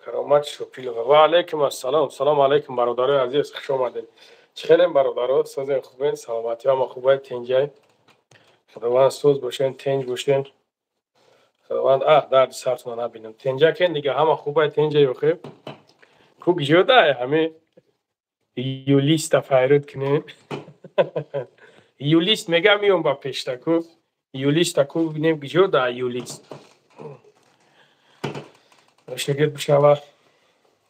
Каромат Шопилова. Ва алайкум ассалом. Салом алайкум, бародарои азиз, хуш омадед. Чӣ хелем, бародаро? Созен, хубен? Саломатӣ ҳама хубай, тинҷай? Худованд соз бошен, тинҷ бошен. Худованд дарди сартона набинам. Тинҷакен дига, ҳама хубай, тинҷай охир. Ку гиҷодай ҳами юлиста файруд кунем. Юлист мега миём ба пешта ку. Юлиста ку бинем гиҷода юлист. Шогирд бишава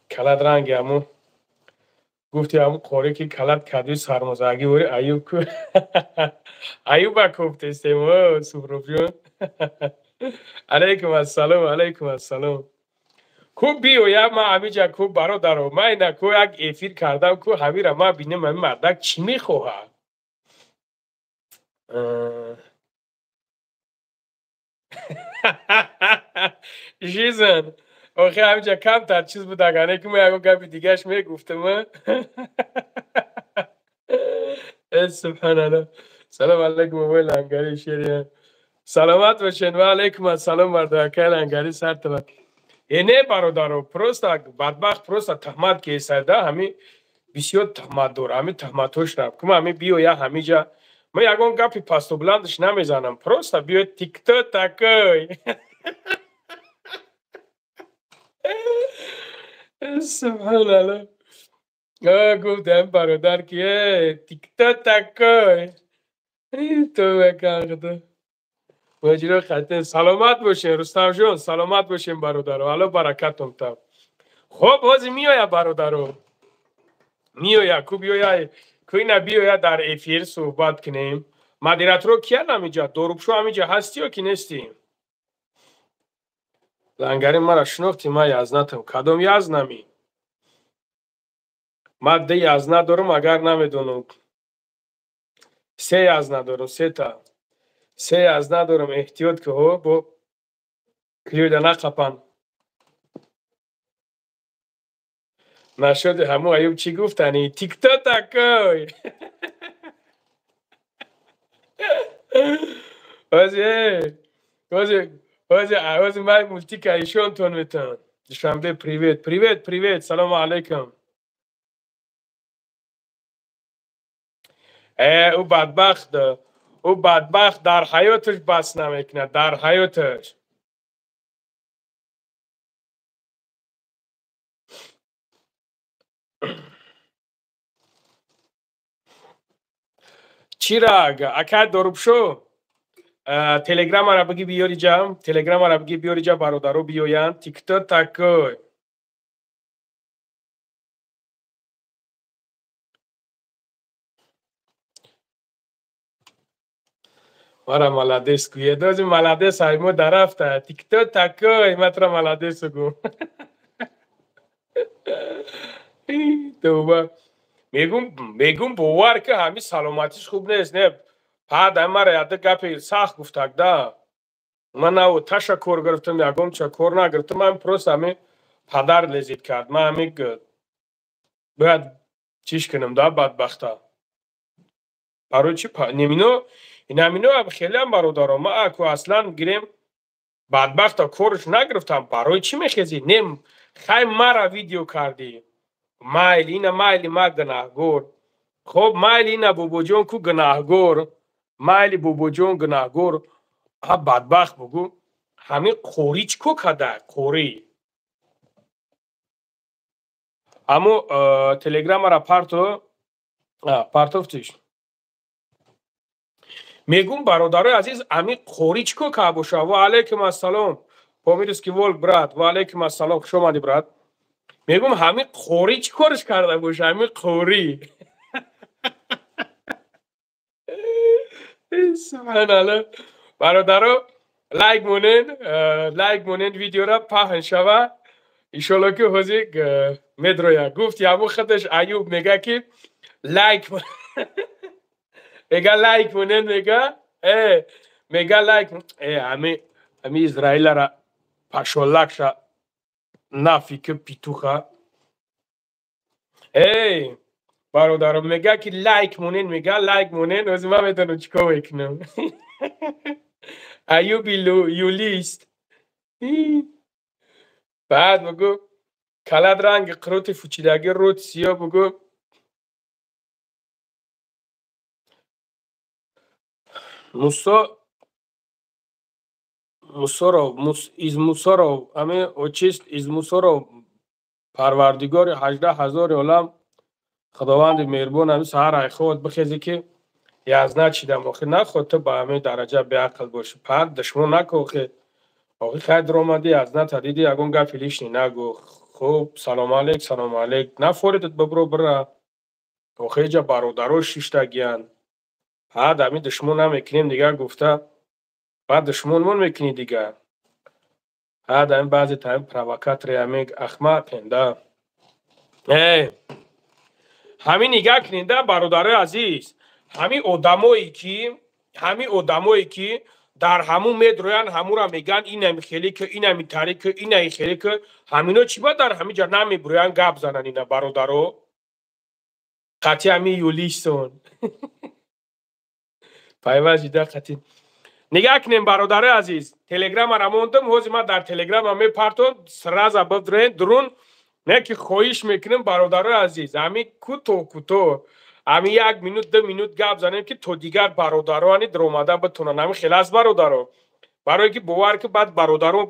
калат ранги ҳамун гуфти ҳамун қорӣ ки калат кадуи сармозагӣ вори Аюб ку Аюба кофтестем Сухробҷон. Алайкум ассалом, алайкум ассалом. Ку биёя ма ҳамиҷа ку бародаро, ма ина ку як эфир кардам ку ҳамира ма бинем ҳами мардак чӣ мехоҳад. Жизн охи ҳамиҷа камтар чиз буд, агар не ки ма ягон гапи дигаш мегуфтам. Субҳаналло. Салом алайкум, бобои Лангари шери. Саломат бошед. Ва алайкум ассалом, мардакай Лангари сартава. Э не, бародаро, просто бадбахт просто туҳмат кесада, ҳами бисёр туҳмат дора, ҳами туҳматҳош рафт. Кума ҳами биёя ҳамиҷа ман ягон гапи пасту баландаш намезанам, просто биё ты кто такой. Субҳаналло. Гуфтам бародар ки ты кто такой. То маҷро хатен. Саломат бошен, Рустамҷон, саломат бошен, бародаро. Алло баракатон та. Хоб, ҳозир меоя, бародаро. Меоя, ку биёя, ку ина биёя дар эфир суҳбат кунем. Модераторо киян ҳамиҷа? Дорубшо ҳамиҷа ҳастӣ ё ки нестӣ? Лангари мара шинохтӣ, ман язнатам. Кадом язнамӣ? Ман ду язна дорам, агар намедонам. Се язна дорам, сета. Се язна дорам, эҳтиёт ки ҳо бо клюда нақапан. Нашуди ҳаму Аюб чӣ гуфтани? Ты кто такой? Ҳози ҳози ҳози ҳози ман мультика ишонтон метавон. Душанбе привет, привет, привет, салому алайкум. Ӯ бадбахт, ӯ бадбахт дар ҳаёташ бас намекунад, дар ҳаёташ. Чираг, акай Дорубшо, телеграмара биги биёри ҷа, телеграмара биги биёри ҷа, бародаро биёянд. Ты кто такой? Мара молодец гӯед. Ози молодец ай мо дарафта. Ты кто такой? Ма тура молодец гӯ. Тавба. Мегум, мегум бовар ки ҳами саломатиш хуб нест, не. Баъд ай мара яда гапи сахт гуфтак да. Ман нав таша кор гирифтам, ягон ча кор нагирифтам, ман просто ҳами падар лезид кард. Ман ҳами бояд чиш кунам да бадбахта. Барои чи немино инамино хелеам бародаро, ма аку аслан гирем бадбахта корш нагирифтам, барои чӣ мехезӣ? Не хай мара видео кардӣ. Майли ина майли ма гунаҳгор. Хоб майли ина бобоҷон ку гунаҳгор. Майли бобоҷон гунаҳгор. А бадбахт бугу ҳамин қорӣ чӣ кор карда? Қорӣ. Аммо телеграмара парто партофтиш. Мегум бародарои азиз, ҳамин қорӣ чӣ кор карда боша? Ва алайкум ассалом. Помирский волк брат, ва алайкум ассалом, хуш омадӣ брат. Мегум ҳамин қорӣ чӣ корш карда боша? Ҳамин қорӣ. Субҳаналло. Бародаро, лайк монен, лайк монен видеора паҳн шава. Иншолло ки ҳозир медроя. Гуфт ҳамун худаш Аюб мега ки лайк мега лайк монен мега, мега лайк ҳами ҳами Израилара пашолакша нафики питуха. Эй бародаро, мега ки лайк монен, мега лайк монен, ҳозир ман медонам чӣ кор мекунам. Аюби юлист. Баъд мегӯ Калад ранги қурути фучидаги рӯд сиё бугӯ. Мусо Мусоров, из Мусоров, ами очист из Мусоров, парвардигори 18 ҳазори олам, худованди меҳрубон, ами саҳар айховат бихезе ки язна чидам. Охи наход ту ба ҳамин дараҷа беақл бошӣ. Пар душмон наку охи. Охи хай дуромадӣ, язната дидӣ, ягон гапи лишний нагӯ. Хуб, салом алейк, салом алейк. Нафоридат бибро бира. Охи иҷа бародаро шиштагиянд. Ҳад ҳами душмон намекунем дигар гуфта, баъд душмонмон мекунӣ дигар. Ҳад ҳами баъзе таами провокатори ҳами ахмақен да. Э, ҳамин нигаҳ кунед да, бародарои азиз. Ҳамин одамое ки дар ҳамун медроянд, ҳамура мегӯянд инами хеле ки, инами тари ки, инаи хеле ки, ҳамино чӣ ба дар ҳамин ҷа намебурӯянд гап зананд ина бародаро? Қатъи ҳамин юлисон. Пайваст жида қатъи. Нигаҳ кунем бародарои азиз, телеграмара мондам, ҳозир ман дар телеграма мепартом, сразу бидроен дурун. Не ки хоҳиш мекунем бародарои азиз, ҳамин кӯтоҳ кӯтоҳ, ҳамин як минут ду минут гап занем ки то дигар бародаро ани дуромада битонанд. Ҳамин хеле аст бародаро. Барое ки бовар ки баъд бародаро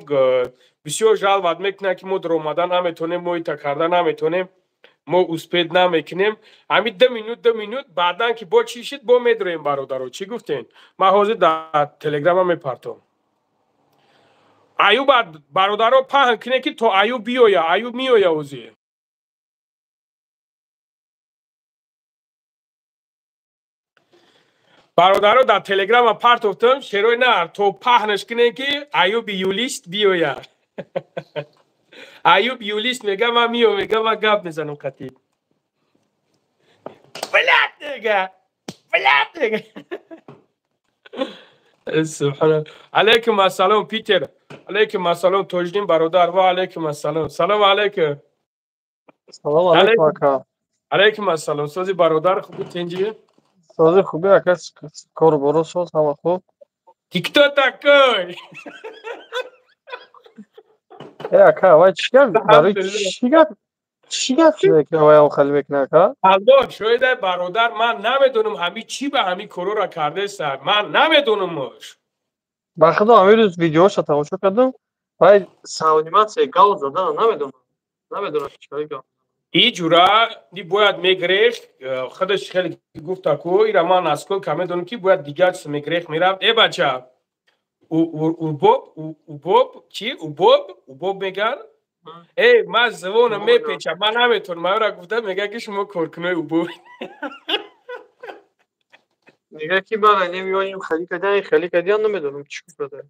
бисёр жалват мекунанд ки мо дуромада наметонем, мо ита карда наметонем, мо успед намекунем. Ҳамин ду минут ду минут баъдан ки бо чӣ шид бо медроем бародаро. Чӣ гуфтем? Ман ҳозир дар телеграма мепартом. Аюба бародаро паҳн кунед ки то Аюб биёя. Аюб меоя ҳозир. Бародаро дар телеграма партофтам, шерои нар то паҳнаш кунед ки Аюби юлист биёя. Аюб юлист мега ман миём, мега ман гап мезанам қатъи. Блядь, мега. Блядь, мега. Субҳаналлоҳ. Алайкум ассалом Питер. Алайкум ассалом Тоҷиддин бародар. Ва алайкум ассалом. Салом алайкум. Салом алайкум ака. Алайкум ассалом. Сози бародар хуб тенҷи? Сози хуби ака, кор боро соз ҳама хуб. Ты кто такой? Э ака, вай чӣ гап? Барои чӣ гап? Чӣ гап шуда ки вай ам хали мекунад ака? Аллоҳ шоҳида бародар, ман намедонам ҳами чӣ ба ҳами корора кардеста. Ман намедонамаш. Ба худо ҳамин рӯз видеоша тамошо кардам, вай сауниматсия гал задан намедонам. Намедонам чӣ кори гал. И ҷура ни бояд мегрехт, худаш хеле гуфта ку, ира ман аз кол ка медонам ки бояд дигар чиз мегрехт мерафт. Э бача, убоб, убоб, чӣ? Убоб, убоб меган? Э, ман забонам мепечам, ман наметонам. Ман ра гуфта мега ки шумо коркунои убоб. Мега ки ман намеёнем хали кадан, хали кадан намедонам чӣ кунад.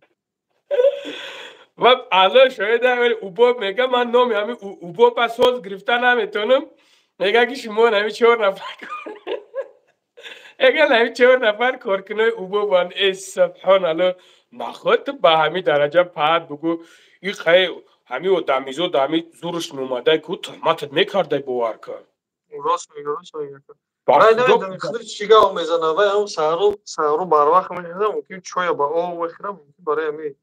Ва Аллоҳ шоҳид аст, убоб мега ман номи ҳамин убоб аз соз гирифта наметонам. Мега ки шумо ҳамин чор нафар эгар ҳамин чор нафар коркунои убобанд. Э субҳоналлоҳ, наход ту ба ҳамин дараҷа паҳат бугӯ и хай ҳамин одамизод ҳамин зурш меомадай ку туҳматат мекардай бовар кун. Рост мега, рост мега. Вай намедонам худаш чӣ гап мезанад. Вай ҳам саҳару барвақт мехӯрад, мумкин чоя ба об мехӯрад, мумкин барои ҳамин.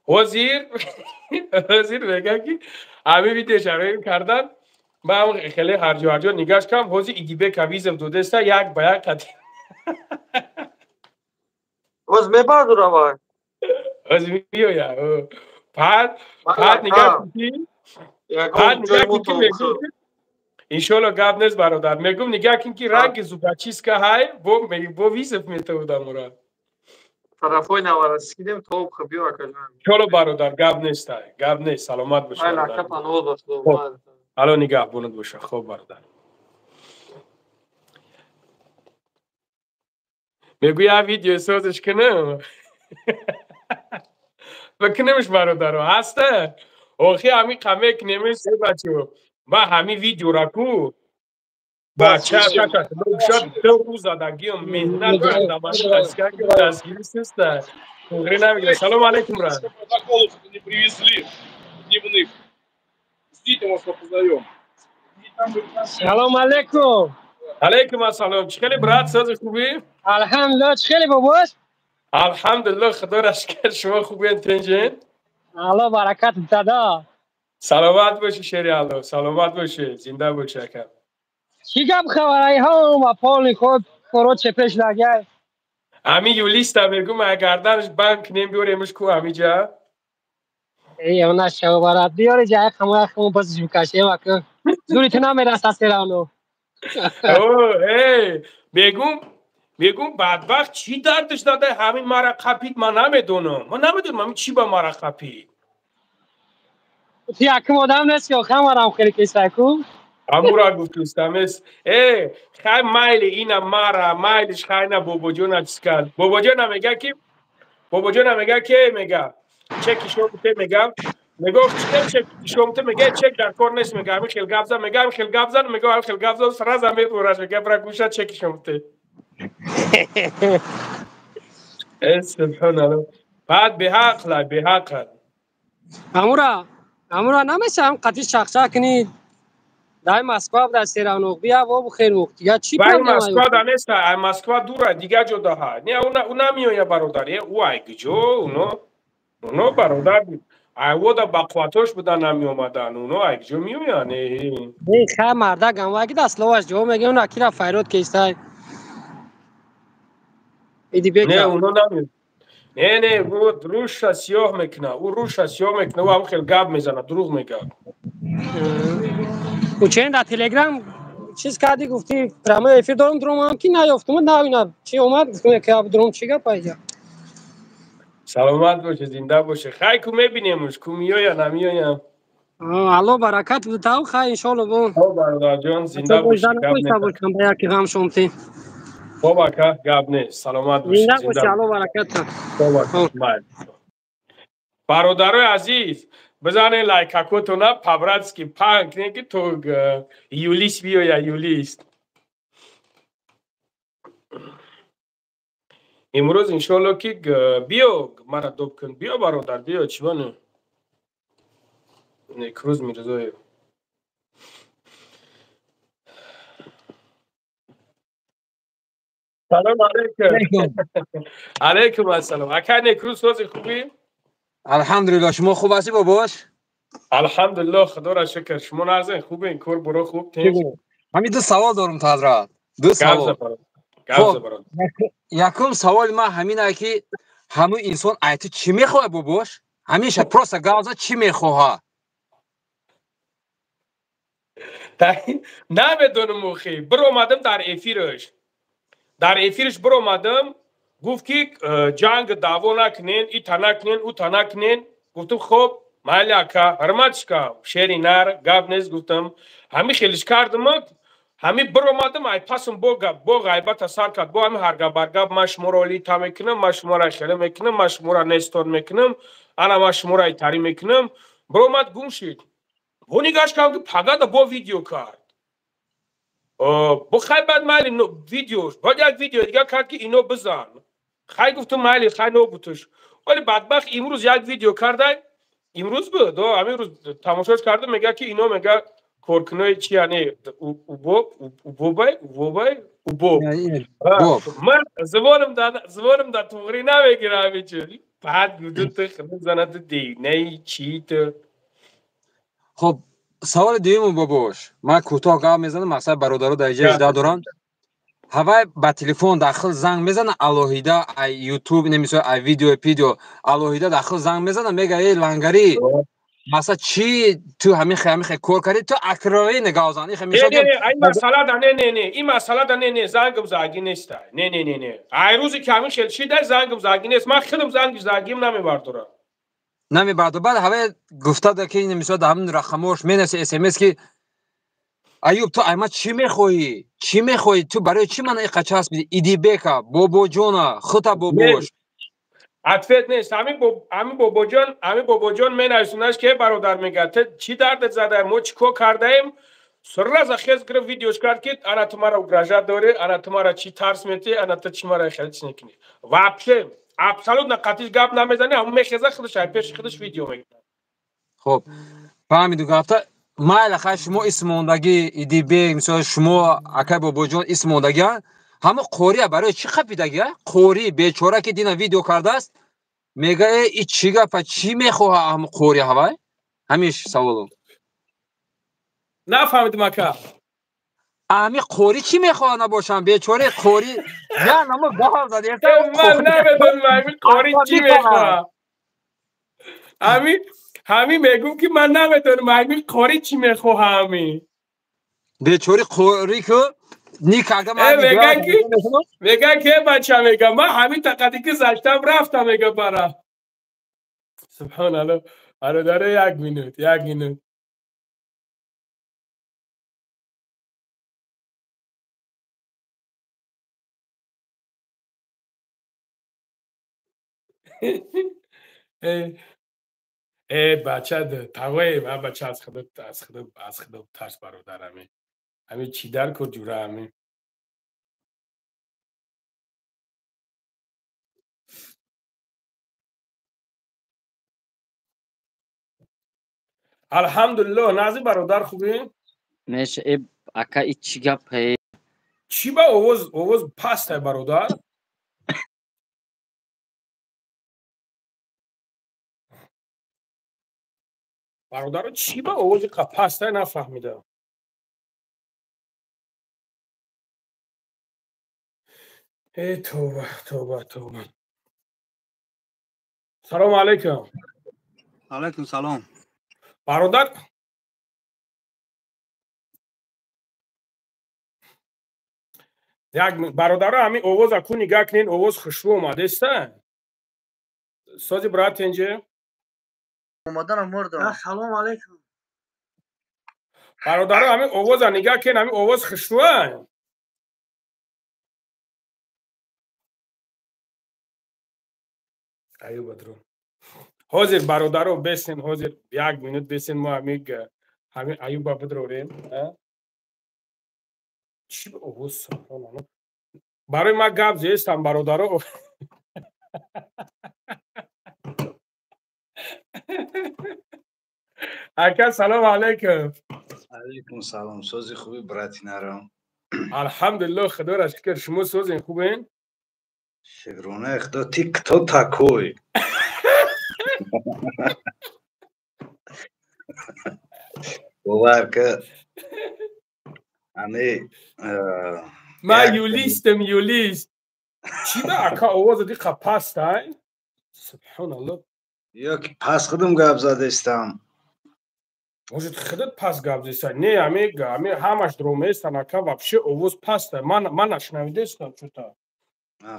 Ҳозир мегӯям ки ҳамин видеоша роим кардан, ман хеле ҳарҷо ҳарҷо нигоҳш кардам, ҳозир Идибека визов додеста як ба як қати. Боз мебардора вай. Ҳозир меояд. Баъд нигоҳ кун ки баъд нигоҳ кун ки мегӯм иншоалло гап нест бародар. Мегӯм нигоҳ кун ки ранги зубочистка ҳай бо визов метавудам ура. Тарафҳои наварасидем то биё акаҷон. Иншоалло бародар, гап нест, гап нест, саломат бош. Ака паноҳ бош. Алло нигаҳбонат боша. Хоб бародар. Мегӯ як видео созиш кунам. Бикунемш бародаро, ҳаста? Охи ҳамин қа мекунемш бачо. Ман ҳамин видеора ку бача шояд ду рӯз задагиам меҳнат кардам, дастгирӣ суста. Туғри намегирад. Салом алейкум брат. Протоколов не привезли дневных. Ждите, может, позовем. Салом алейкум. Алейкум ассалом. Чӣ хеле брат, сози хубӣ? Алҳамдулиллоҳ, чӣ хеле бобош? Алҳамдулиллоҳ, худоро шукр, шумо хубен тенҷен? Аллоҳ баракат дада. Саломат боши, шери Алло, саломат боши, зинда боши, ака. Чӣ гап хабарай ҳама полни худ короче пеш нагай. Ами юлиста мегум, агарданш банк нем биёремш ку амиҷа. Эй, она шавбарат биёре ҷай хамоя хамон пас бикашем ака. Зури ту намераса серано. О, эй, мегум бадбахт чӣ дардаш дада ҳамин мара қапид, ман намедонам. Ман намедонам ҳамин чӣ ба мара қапид. Ту якум одам нест ё хамарам хеле кесайку? Амура гуфтустамес. Э, хай майли ина мара, майлиш хайна бобоҷона чиз кард. Бобоҷона мега ки бобоҷона мега ки мега чеки шомте мега мегофт чек шомте мега чек дар кор нест мега ҳамин хел гап зан мега ҳамин хел гап зан мега ҳамин хел гап зан сразу мебураш мега бра гӯша чеки шомте. Э, субҳоналлоҳ. Баъд беҳақла беҳақл. Амура намешавам қатъи чақчақ кунӣ. Дай Москва дар сераноқ бия во хел мух дига чӣ проблема? Москва да нест, ай Москва дура дига ҷо даҳа. Не, у намеоя бародар, е у ай куҷо уно бародар ай вода ба қувватош буда намеомадан, уно ай куҷо меоянд? Э, хай мардак ам ваги да словаш ҷавоб мегӯяд, уна кира файрод кестай. Иди бека. Не, уно намеоянд. Не, не, ӯ рӯша сиёҳ мекунад, ӯ рӯша сиёҳ мекунад, ӯ ҳам хел гап мезанад, дурӯғ мегӯяд. Учен дар Телеграм чиз кардӣ, гуфтӣ прямой эфир дорум, дурум ки наёфтум, на чӣ омад, гуфтум ки дурум чӣ гап айҷа. Саломат бошӣ, зинда бошӣ. Хай ку мебинемуш, ку меоя, намеоя. Алло баракат бутав, хай иншоалло бо. Хоб бародарҷон, зинда бошӣ, гап нест. Ба яки ғам шомтӣ. Хоб ака, гап нест, саломат бошӣ, зинда бошӣ, алло баракат. Хоб ака, майли. Бародарои азиз, бизанед лайкакотона по-братски панк не ки то юлист биёя юлист. Имрӯз иншоалло ки биё мара доб кун, биё бародар, биё чӣ боне? Некрӯз Мирзоев. Салом алейкум. Алейкум ассалом. Ака Некрӯз, сози хубӣ? Алҳамдулиллоҳ, шумо хуб ҳастӣ бобош? Алҳамдулиллоҳ, худоро шукр. Шумо нағзен, хубен, кор буро хуб, тинч? Ҳамин ду савол дорум то ҳазрат. Ду савол. Якум саволи ман ҳамин ае ки ҳамун инсон ай ту чӣ мехоҳад бобош? Ҳамеша просто гап зад, чӣ мехоҳад? Намедонам охи. Биромадам дар эфираш. Дар эфираш биромадам, гуфт ки ҷанг даъво накунен, ита накунен, ута накунен. Гуфтам хоб, майли ака, ҳурматш кам, шери нар, гап нест гуфтам. Ҳамин хелиш кардам, ҳамин биромадам, ай пасам бо ғайбата сар кард, бо ҳамин ҳаргабаргаб ман шуморо лита мекунам, ман шуморо хеле мекунам, ман шуморо нестон мекунам, ана ман шуморо итарӣ мекунам. Биромад гум шид. Бо нигаш кардам ки пагада бо видео кард. Бо хай баъд майли видеош, баъд як видео дига кард ки ино бизан. Хай гуфтам майли, хай нобутуш. Вале бадбахт имрӯз як видео кардай, имрӯз буд, ҳамин рӯз тамошош кардам, мега ки ино мега коркунои чи яъне убоб, убобай, убобай, убоб. Ман забонам дар туғрӣ намегирам ҳамин чиз. Баъд гуфту ту худо ту динаи чӣ ту. Хоб, саволи дуюму бобош. Ман кӯтоҳ гап мезанам, мақсад бародаро дар иҷа жда доранд. Ҳавай ба телефон дахл занг мезана алоҳида, ай ютуб немисо, ай видео пидео алоҳида дахл занг мезана, мега эй лангари, масалан чӣ ту ҳамин хе кор кардӣ, ту акрои нигоҳ зан. Ин масъала да не не не, ин масъала да не не, зангам загӣ неста. Не не не не. Ай рӯзе ки ҳамин хел шида зангам загӣ нест. Ман худам занги загим намебардорам. Намебардор. Баъд ҳавай гуфта да ки мисол дар ҳамин рақамош менависи смс ки Аюб, ту ай ман чӣ мехоҳӣ? Чӣ мехоҳӣ? Ту барои чӣ мана иқа часпидӣ? Идибека, бобоҷона, хута бобош. Ответ нест. Ҳамин бобоҷон, ҳамин бобоҷон менависонаш ки бародар мега, ту чӣ дардат зада? Мо чӣ кор кардаем? Сразу хез гирифт видеош кард ки ана ту мара угрожать дорӣ, ана ту мара чӣ тарс метӣ, ана ту чӣ мара хеле чӣ мекунӣ. Вообще абсолютно қатъиш гап намезанӣ, ҳамон мехеза худаш ай пеши худаш видео мекунад. Хоб, фаҳмиду гафта. Майла хай шумо исмондагӣ Идибек, мисол шумо акай бобоҷон исмондагӣ, ҳама қория барои чӣ қапидагӣ? Қори бечора ки дина видео кардааст, мега и чӣ гапа, чӣ мехоҳа ҳама қори ҳавай? Ҳамиш саволум. Нафаҳмидим, ака. Ами қори чӣ мехоҳад набошам? Бечора қори я намо гап зад. Ман намедонам ами қори чӣ мехоҳад. Ами ҳами мегӯм, ки ман намедонам ами қори чӣ мехоҳад ами. Бечори қори ку никага ман меган ки меган ки бача мега ман ҳамин тақади ки заштам рафтам мега бара. Субҳоналлоҳ. Бародаро, як минут, як минут. Э бача тағое ва бача аз худо, аз худо, аз худо тарс, бародар. Ами чӣ дар кор ҷура ами? Алҳамдулиллоҳ, нази бародар, хубӣ? Меша, э ака, и чӣ гап? Чӣ ба овоз пастай, бародар? Бародаро, чӣ ба овози пастай, нафаҳмидам. Э тоба, тоба, тоба. Салому алайкум. Алайкум салом. Бародар, як бародаро, ҳамин овоза ку нигаҳ кунед, овоз хушрӯ омадеста? Сози, брат, инҷа? Омаданам мурдам. Салом алайкум. Бародаро, ҳамин овоза нигаҳ кунед, ҳамин овоз хушрӯа? Аю бадро. Ҳозир, бародаро, бесен, ҳозир як минут бесен, мо ҳамин аюба бидрорем. Чӣ овоз? Барои ман гап зестам, бародаро. Ака, салом алайкум. Алайкум салом. Сози, хуби, брати нарам? Алҳамдулиллоҳ, худоро шукр. Шумо созин, хубен? Шукронаи худо. Ты кто такой? Бовар ка, ами Ман юлистам, юлист. Чӣ ба, ака, овоза диқа пастай? Субҳоналлоҳ. Ё ки пас худам гап задестам. Может, худат пас гап зеста? Не, ами ҳамаш дроместан, ака, вообще овоз пастай. Ман нашнавидестам чута.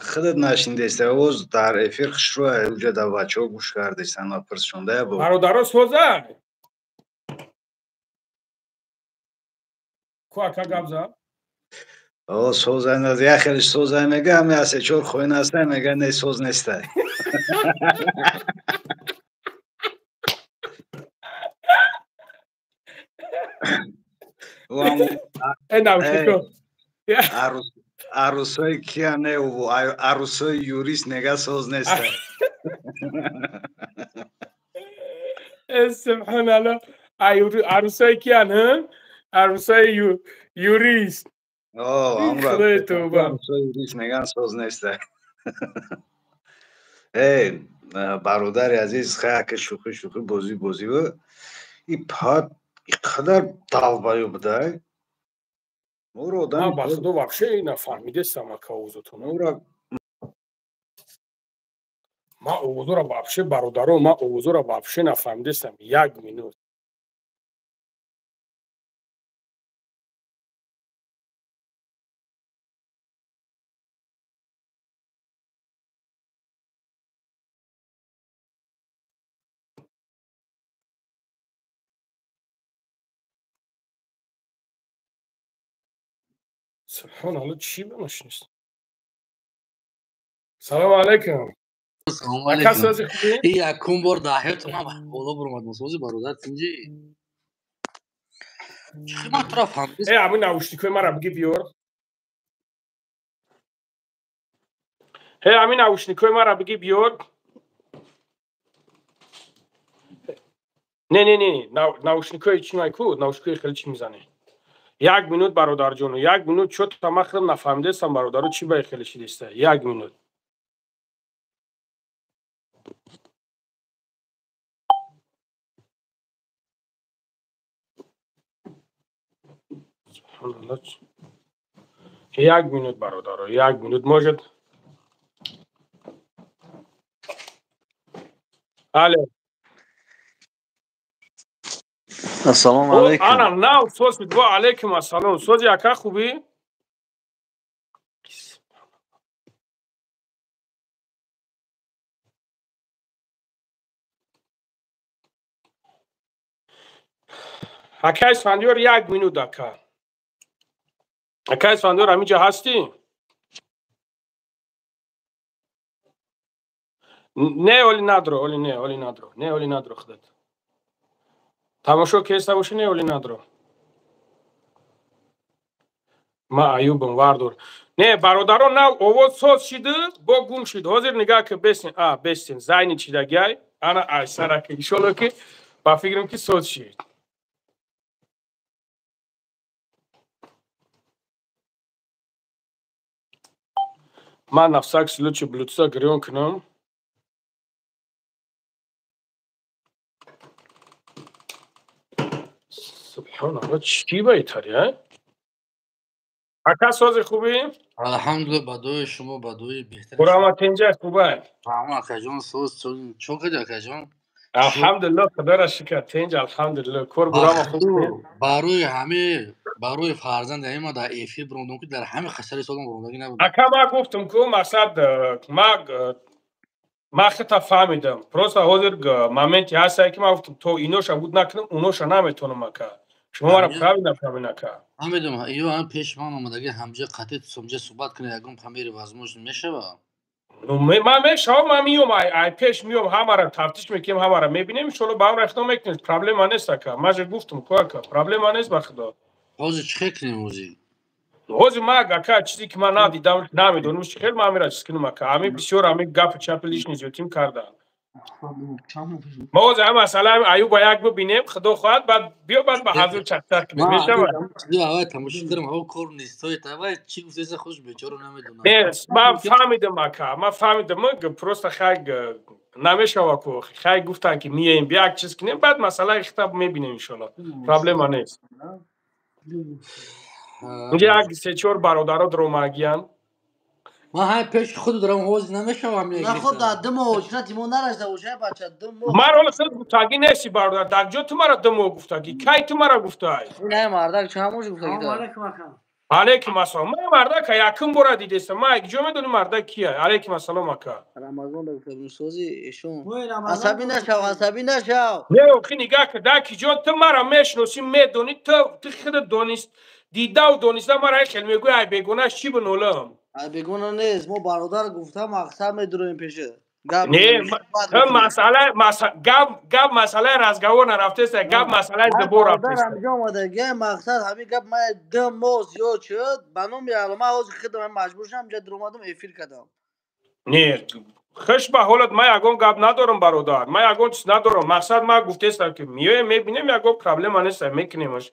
Худат нашнидаста, овоз дар эфир хушрӯ, уҷа да бачаҳо гӯш кардестан ва пурсшонда бо. Бародаро, соза? Ку, ака, гап зад? О, созай, як хелиш созай мега, ами асе чор хоин ҳастай, мега не, соз нестай. Э навшико. Арусои кия не, арусои юрист нега соз нестай. Э субҳоналлоҳ. Арусои киян, арусои юрист. Худои тавба. Арусои юрист меган соз нестай. Э бародари азиз, хай, шӯхӣ шӯхӣ, бозӣ бозӣ, и пад иқадар долбоёб будай моро одам. Ман ба худо вообще нафаҳмидестам, ака, овозатон. Моро Ман овозоро вообще, бародаро, ман овозоро вообще нафаҳмидестам. Як минут. Субҳоналлоҳ, чӣ ба нашнист? Салому алайкум. Салому Ака, алайкум. сози, хубӣ? И якум бор дар ҳаёти ман боло буромадам. Сози, бародар, тинҷи? Чӣ ман тура фаҳмидис? Э ҳамин наушникҳои мара биги биёр. Ҳе, ҳамин наушникҳои мара биги биёр. Не, не, не, наушникҳои чӣ май ку, наушникҳои хеле чӣ мезанӣ. Як минут, бародарҷону, як минут. Чё-то ман худам нафаҳмидестам, бародаро, чӣ ба хеле шидеста. Як минут. Субҳаналлоҳ. Як минут, бародаро, як минут, может. Алло. Ассалому алайкум. Ана нав соз ва алайкум ассалом. Сози ака хубӣ? Акай Исфандиёр, як минут, ака. Акай Исфандиёр, ҳаминҷа ҳастӣ? Не, оли надро, оли не, оли надро, не, оли надро худат. Тамошо кеста бошӣ, не, оли надро. Ма Аюбам вардор. Не, бародарон, нав овоз соз шиду, бо гум шид. Ҳозир нигаҳ ки бесин, а, бесин, зайни чидагиай, ана айсара ки иншолло ки ба фикрам ки соз шид. Ман на всякий случай блюдца гирён кунам. Субҳаналлоҳ, чӣ ба итари, а? Ака сози хубӣ? Алҳамдулилла, ба дуои шумо, ба дуои беҳтарин. Хурама тинҷа хубай. Раҳмон акаҷон, соз чо кардӣ акаҷон? Алҳамдулилла, худоро шукр, тинҷ, алҳамдулилла. Кор бурама хуб. Барои ҳаме, барои фарзанд ҳама дар эфир бирондам ки дар ҳама хасари солон бирондагӣ набуд. Ака, ман гуфтам ку мақсад ман хита фаҳмидам. Просто ҳозир моменте ҳастае ки ман гуфтам то иноша буд накунам, уноша наметонам ака. Шумо маро правильно фаҳмед ака. Фаҳмидам, ё ҳам пеш ман омадагӣ ҳамҷа қатъи сумҷа суҳбат кунед, ягон памери возможно мешава? Ман мешавам, ман миём, ай пеш миём, ҳамаро тафтиш мекунем, ҳамаро мебинем, иншолло ба ҳам рахто мекунем. Проблема нест ака. Ман же гуфтам ку ака, проблема нест ба худо. Ҳозир чӣ хел кунем ҳозир? Ҳозир ман ака чизе ки ман надидам, намедонам, чӣ хел ман амира чиз кунам ака. Ами бисёр ами гапи чапи лишний зиёдтим кардам. Мо ҳозир ҳам масъала Аюба як бибинем, худо хоҳад, баъд биё, баъд ба ҳазур чахтар кунем. Мешавад? Авай тамошо кардам, ҳаво кор нест, авай чӣ гуфтеса худаш бечора намедонам. Не, ман фаҳмидам ака, ман фаҳмидам, просто хай намешава ку, хай гуфтан ки миёем, бия як чиз кунем, баъд масъалаи хитаб мебинем иншолло. Проблема нест. Инҷа як се-чор бародаро даромагиянд. Ман ҳай пеши худ дорам, ҳозир намешавам. На худ дар ду моҳ ҳуҷрати мо нарасида бошад, бача, ду моҳ. Ман ҳоло худ гуфтагӣ нести бародар, дар ҷо ту мара ду моҳ гуфтагӣ, кай ту мара гуфтай? Ин мардак чанд моҳ гуфтагӣ дор? Алейкум ассалом. Ман мардака якум бора дидестам. Ман ҷо медонам мардак кия. Алейкум ассалом ака. Рамазон да гуфта сози эшон. Асабӣ нашав, асабӣ нашав. Не, охи нигаҳ ки дар ки ҷо ту мара мешиносӣ, медонӣ, ту худат донист, дидаву дониста мара хел мегӯӣ, ай бегонаш чӣ бинолам? Ай бегона нест, мо бародар гуфта мақсад медуроем пеша. Не, масъала гап масъалаи разговор нарафтест, гап масъалаи дубор рафтест. Ҳамҷо омадаги мақсад ҳамин гап ман ду моҳ зиёд шуд, ба номи Аллоҳ ман ҳозир худам маҷбур шудам инҷа дуромадам эфир кардам. Не, хуш ба ҳолат, ман ягон гап надорам бародар, ман ягон чиз надорам. Мақсад ман гуфтестам ки миёем, мебинем, ягон проблема нест, мекунемаш.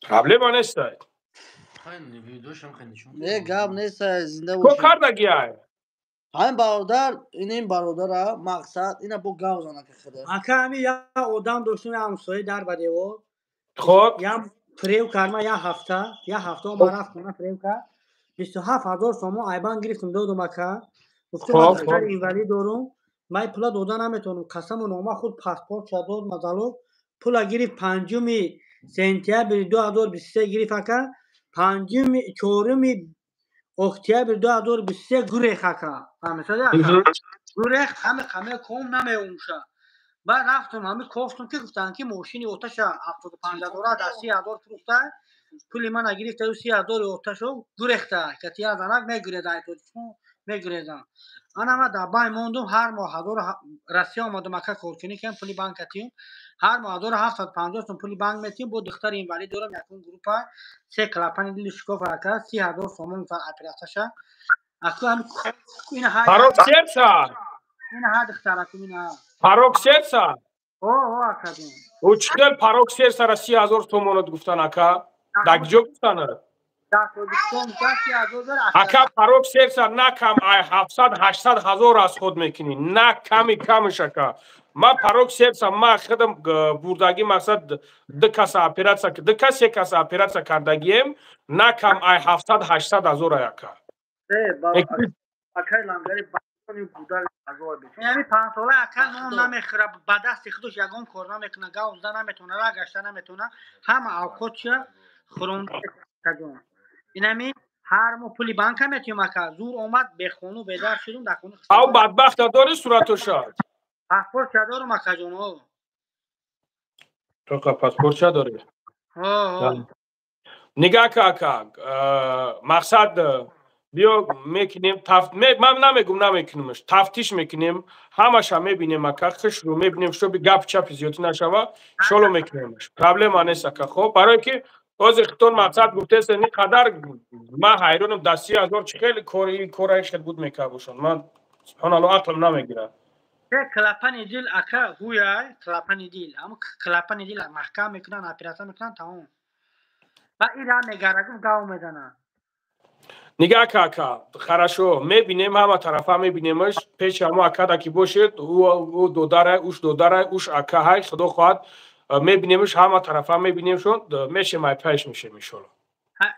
Проблема нест. Не, гап нест, зинда бош. Ко кардагиай? Ҳамин бародар, ин бародара мақсад, ина бо гав зана ки худа. Ака, ҳамин як одам доштум, як ҳамсоя дар ба девор. Хоб. Як фиреб кард ман як ҳафта, як ҳафта ман рафт хона фиреб кард. 27 000 сомон айбан гирифтум додум ака. Гуфтум ман духтари инвалид дорум, ман пула дода наметавонам. Қасаму нома худ паспортша дод мазалу. Пула гирифт 5 сентябри 2023 гирифт ака. Панҷуми 4 октябри 2023 гурех ака. Фаҳмисоди ака? Гурех ҳами қаме ком намеумша. Баъд рафтум ҳами кофтум ки гуфтанд ки мошини оташа 75 ҳазора дар 30 000 фурӯхта, пули мана гирифтаю 30 000 оташо гурехта. Кати як занак мегуреза, ай Тоҷикистон мегурезам. Ана ман дар байн мондум, ҳар моҳ ҳазору Россия омадум ака, коркунӣ кардам, пули банк катиюм. Ҳар моҳ 1750 сом пули банк метиҳем, бо духтари инвалид дорам, якум группа, се клапани дили шикоф ака, 30 000 сомон оператсияша. Аку ҳами ина ҳа. Порок сердца. Ина ҳа духтараку ина. Порок сердца? О, о, акаҷон. Ӯ чӣ хел порок сердца ра 30 000 сомонат гуфтан ака? Дар куҷо гуфтанат? Дар Тоҷикистон гуфтан 30 000 дор. Ака, порок сердца на кам ай 700 800 ҳазор аз худ мекунӣ, на ками камш ака. Ма порок сердца, ма худам бурдагӣ, мақсад ду каса оператсия, ду кас се каса оператсия кардагием, на кам ай 700-800 ҳазор аяка. Акай лангари яъне панҷсола ака нон намехӯра, ба дасти худаш ягон кор намекуна, гав зада наметавона, ра гашта наметавона, ҳама авқотша хӯрондаҷон. Инами ҳар моҳ пули банка метиҳем ака, зур омад, бехону бедар шудум дар хони. Ав бадбахта дори суратоша? Паспортша дорум акаҷон. О тоқа паспортша дорӣ? Нигаҳ ка ака, мақсад биё мекунем, ман намегум намекунемш, тафтиш мекунем, ҳамаша мебинем ака, хушрӯ мебинем, шоби гап чапи зиёдӣ нашава, шоло мекунемш, проблема нест ака. Хоб, барое ки ҳозир хитон мақсад гуфтест, ин қадар ман ҳайронам, дар 30 000 чӣ хеле кори кораи хел буд мекард бошанд, ман субҳоналло ақлам намегирад. Клапани дил ака, ҳуяй клапани дил, ҳамо клапани дил маҳкам мекунанд, оператсия мекунанд, тамом. Ба ира мегарагум гав мезананд. Нигаҳ ка ака, хорошо, мебинем, ҳама тарафа мебинемаш, пеши ҳамо акада ки бошед, ӯ додарай, уш додарай, уш акаҳай, худо хоҳад мебинемш, ҳама тарафа мебинемшон, мешем, ай пайш мешем иншолло.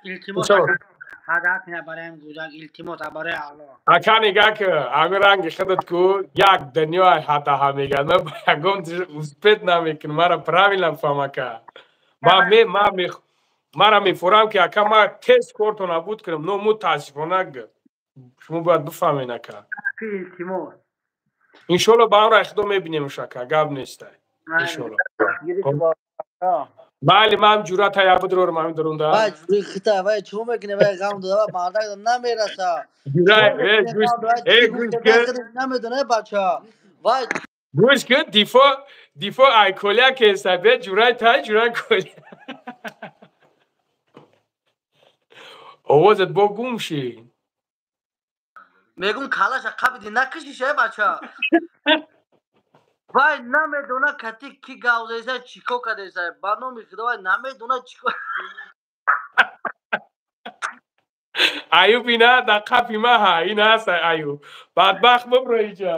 Илтимос, барои Аллоҳ. Ака, нигаҳ ка, ҳами ранги худат ку як дунё ҳадаҳа мегӯяд, ман ба ягон успеть намекунам, мара правильно фаҳм ака. Мара мефурам ки ака ма тез кортон абуд кунам, но мутаассифона шумо бояд бифаҳмед ака. Илтимос. Иншолло ба амраи худо мебинемш ака, гап нестай. Иншолло. Бале, ман ҷуръата ябудрорам ҳамин дурунда. Вай ҷури хита, вай чӣ мекунӣ, вай ғам дода, вай мардак намераса. Намедона бача. Вай гӯш кун, дифо дифо ай колия кеста, бе ҷурай тай ҷурай колия. Овозат бо гум шид. Мегум калаша қабиди накишиш, э бача. Вай намедона кати ки гав зеса, чӣ кор кардеса. Ба номи худо, вай намедона чӣ кор. Аюб ина дар қафи ма ҳа, ин ҳаст Аюб. Бадбахт бибро иҷа.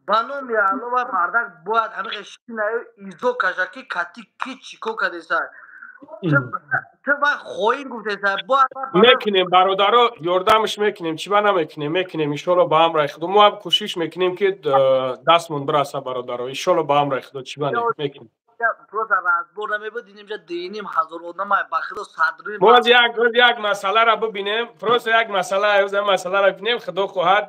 Ба номи Алло, вай мардак бояд ҳамиқа шинаю изо каша ки кати ки чӣ кор кардеса. Ту вай хоин гуфтеса, бояд мекунем бародаро, ёрдамш мекунем, чӣ ба намекунем, мекунем иншолло ба амраи худо. Мо ҳам кӯшиш мекунем ки дастмон бираса бародаро, иншолло ба амраи худо, чӣ ба мекунем. Просто разбор намебуд, инҷа 2,5 ҳазор одам ба худо садрӣ. Боз як масъаларо бибинем, просто як масъала, масъаларо бибинем, худо хоҳад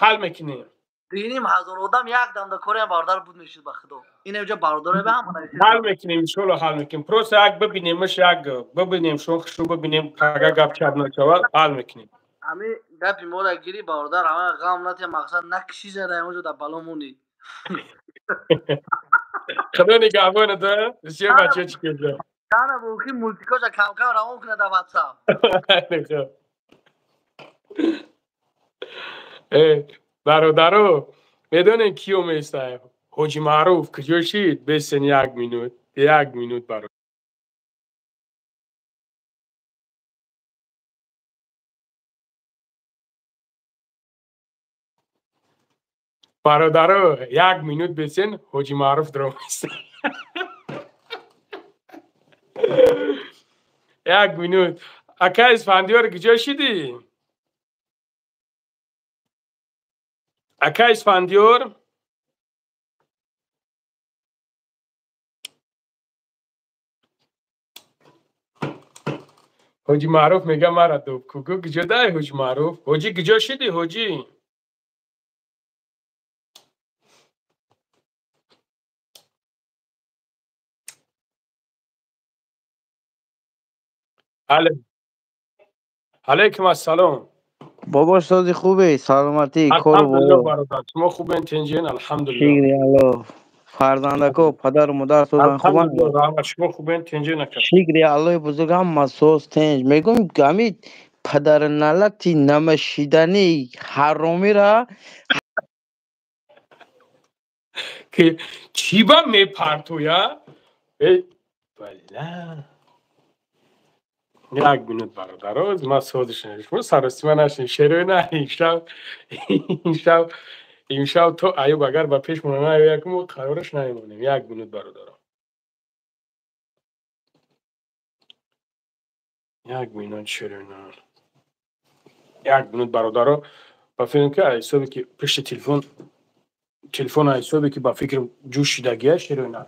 ҳал мекунем. 2,5 ҳазор одам як дамда кореам бародар буд мешуд, ба худо. Ин инҷа бародар ба ҳама. Ҳал мекунем иншолло, ҳал мекунем. Просто як бибинемш, як бибинем, шон хушу бибинем, ага гап чап нашавад, ҳал мекунем. Ҳами гапи моро гири бародар, ҳама ғам натия, мақсад накиши зада онҷо дар бало монӣ. Худо нигаҳбонат, бисёр бача чӣ кеда. Кана бу ки мультикоша кам-кам равон кунад дар WhatsApp. Э, бародаро, медонем киё местай? Ҳоҷи Маъруф куҷо шид? Бесен як минут, як минут баро. Бародаро, як минут бесен, Ҳоҷи Маъруф дроместа. Як минут. Ака Исфандиёр куҷо шидӣ? Ака Исфандиёр? Ҳоҷи Маъруф мега мара дуб ку. Гу куҷо дай Ҳоҷи Маъруф? Ҳоҷӣ куҷо шидӣ, ҳоҷӣ? Алейкум ассалом. Бобо, сози хубе, саломатӣ, кору Алҳамдулилло бародар, шумо хубен, тинҷен, алҳамдулилло. Шукри Аллоҳ. Фарзандако, падару модар созан, хубанд? Алҳамдулилло, раҳмат, шумо хубен, тинҷен ака? Шукри Аллоҳи бузург, ҳама соз, тинҷ. Мегӯм ҳами падарналати намашидани ҳаромира Ки чӣ ба мепартоя? Э, бала. Як минут бародаро, ман созиш шумо саросима нашин, шерои на, ин шаб, ин шаб, Имшаб то Аюб агар ба пешмона наояд, мо қарораш намемонем. Як минут, бародаро, як минут, ширина, як минут, бародаро. Ба фикрам, ки ҳисобе ки пишти телефон, ҳисобе ки ба фикрам ҷӯшидагия, ширина.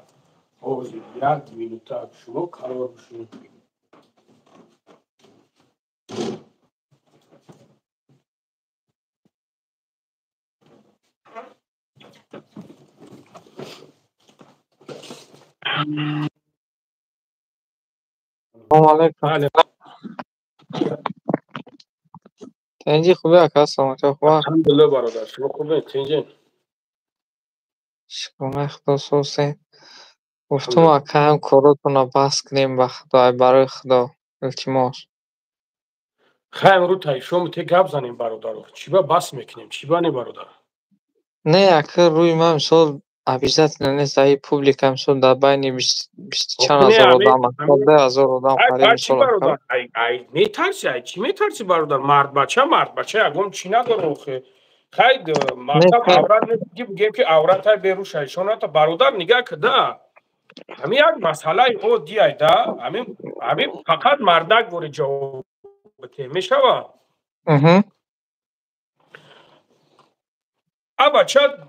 Ҳозир, як минута, шумо қарор бишунед. Салому алайкум. Тинҷӣ, хубӣ, ака? Саломатӣ, хуб? Алҳамдулилла, бародар, шумо хубед, тинҷин? Шукрона Худо, сосем. Гуфтум, ака, ҳам коротонро бас кунем, ба Худо, ай барои Худо, илтимос. Хай, имрӯз таи шому те гап занем, бародаро. Чӣ ба бас мекунем, чӣ ба не, бародар? Не, ака, рӯи ман мисол обязательно нест, аи публика, мисол, дар байни бисту чанд ҳазор одам, 2000 одам қариб, мисол. Метарси? Ай чӣ метарси, бародар? Мардбача, мардбача, ягон чӣ надора охе. Хай, мактаб аврат ки бигем, ки авратай берӯ шайшоната, бародар, нигаҳ када. Ҳамин як масъалаи оддиай да, ҳамин фақат мардак вори ҷавоб бите мешава. А бача,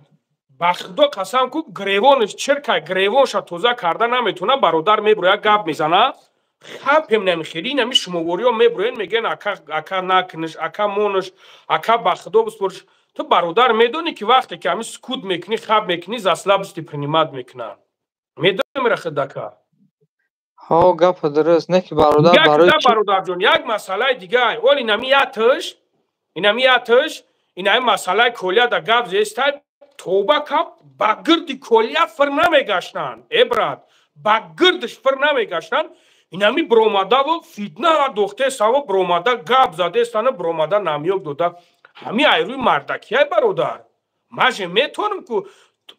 ба Худо қасам ку, гревонаш чиркай, гревонша тоза карда наметона, бародар. Мебуроя, гап мезана, хапем намехели. Инами шумовориё мебуроен, мегӯян: ака, ака, накунаш, ака, монаш, ака, ба Худо биспорш. Ту, бародар, медонӣ, ки вақте ки ҳамин сукут мекунӣ, хаб мекунӣ, за слабости принимать мекунанд. Медонӣ рахид, ака? Ҳо, гапа дуруст, не ки, бародар, барои Бародарҷон, як масъалаи дига. Ол инами яташ, инами масъалаи колияда гап зестай. Тоба кап, ба гирди колия фир намегаштанд, э брат, ба гирдиш фир намегаштанд. Инами бромадаву фитна дохтесаву бромада гап задестана, бромада намёк дода. Ҳами айрӯи мардакияй, бародар, маже метонам ку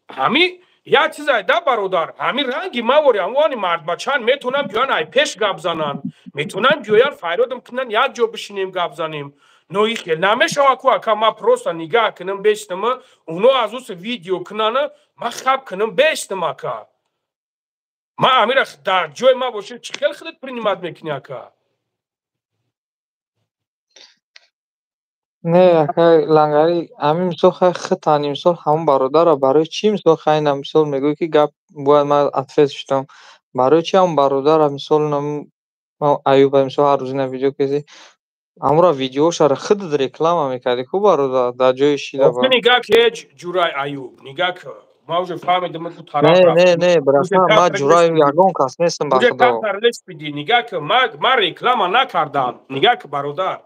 ҳами як чизай да, бародар. Ҳами ранги мавори ҳамони мардбачан метонам биёян, ай пеш гап зананд, метонам биёян, файродам кунан, як ҷо бишинем, гап занем. Но и хел намешава ку, ака. Ма просто нигаҳ кунам, бештама, уно аз уси видео кунана, ма хаб кунам, бештам, ака. Ма амира дар ҷои ма боша, чӣ хел худат принимать мекунӣ, ака? Не, ака Лангари, ҳамин мисол, хай, хитани, мисол, ҳамон бародарро барои чӣ, мисол, хай, на, мисол, мегӯӣ, ки гап бояд ман ответ шудам. Барои чӣ ҳамон бародарро, мисол, Аюба, мисол, ҳар рӯз ина видео кези, ҳамонро видеошаро худат реклама мекардӣ ку, бародар, дар ҷои шида. Нигаҳ ки, ҳеҷ ҷурай Аюб, нигаҳ ки, ма уже фаҳмидам ку тараф. Не, не, не, братан, ман ҷураи ягон кас нестам, ба Худо. Нигаҳ ки, ман реклама накардам. Нигаҳ ки, бародар,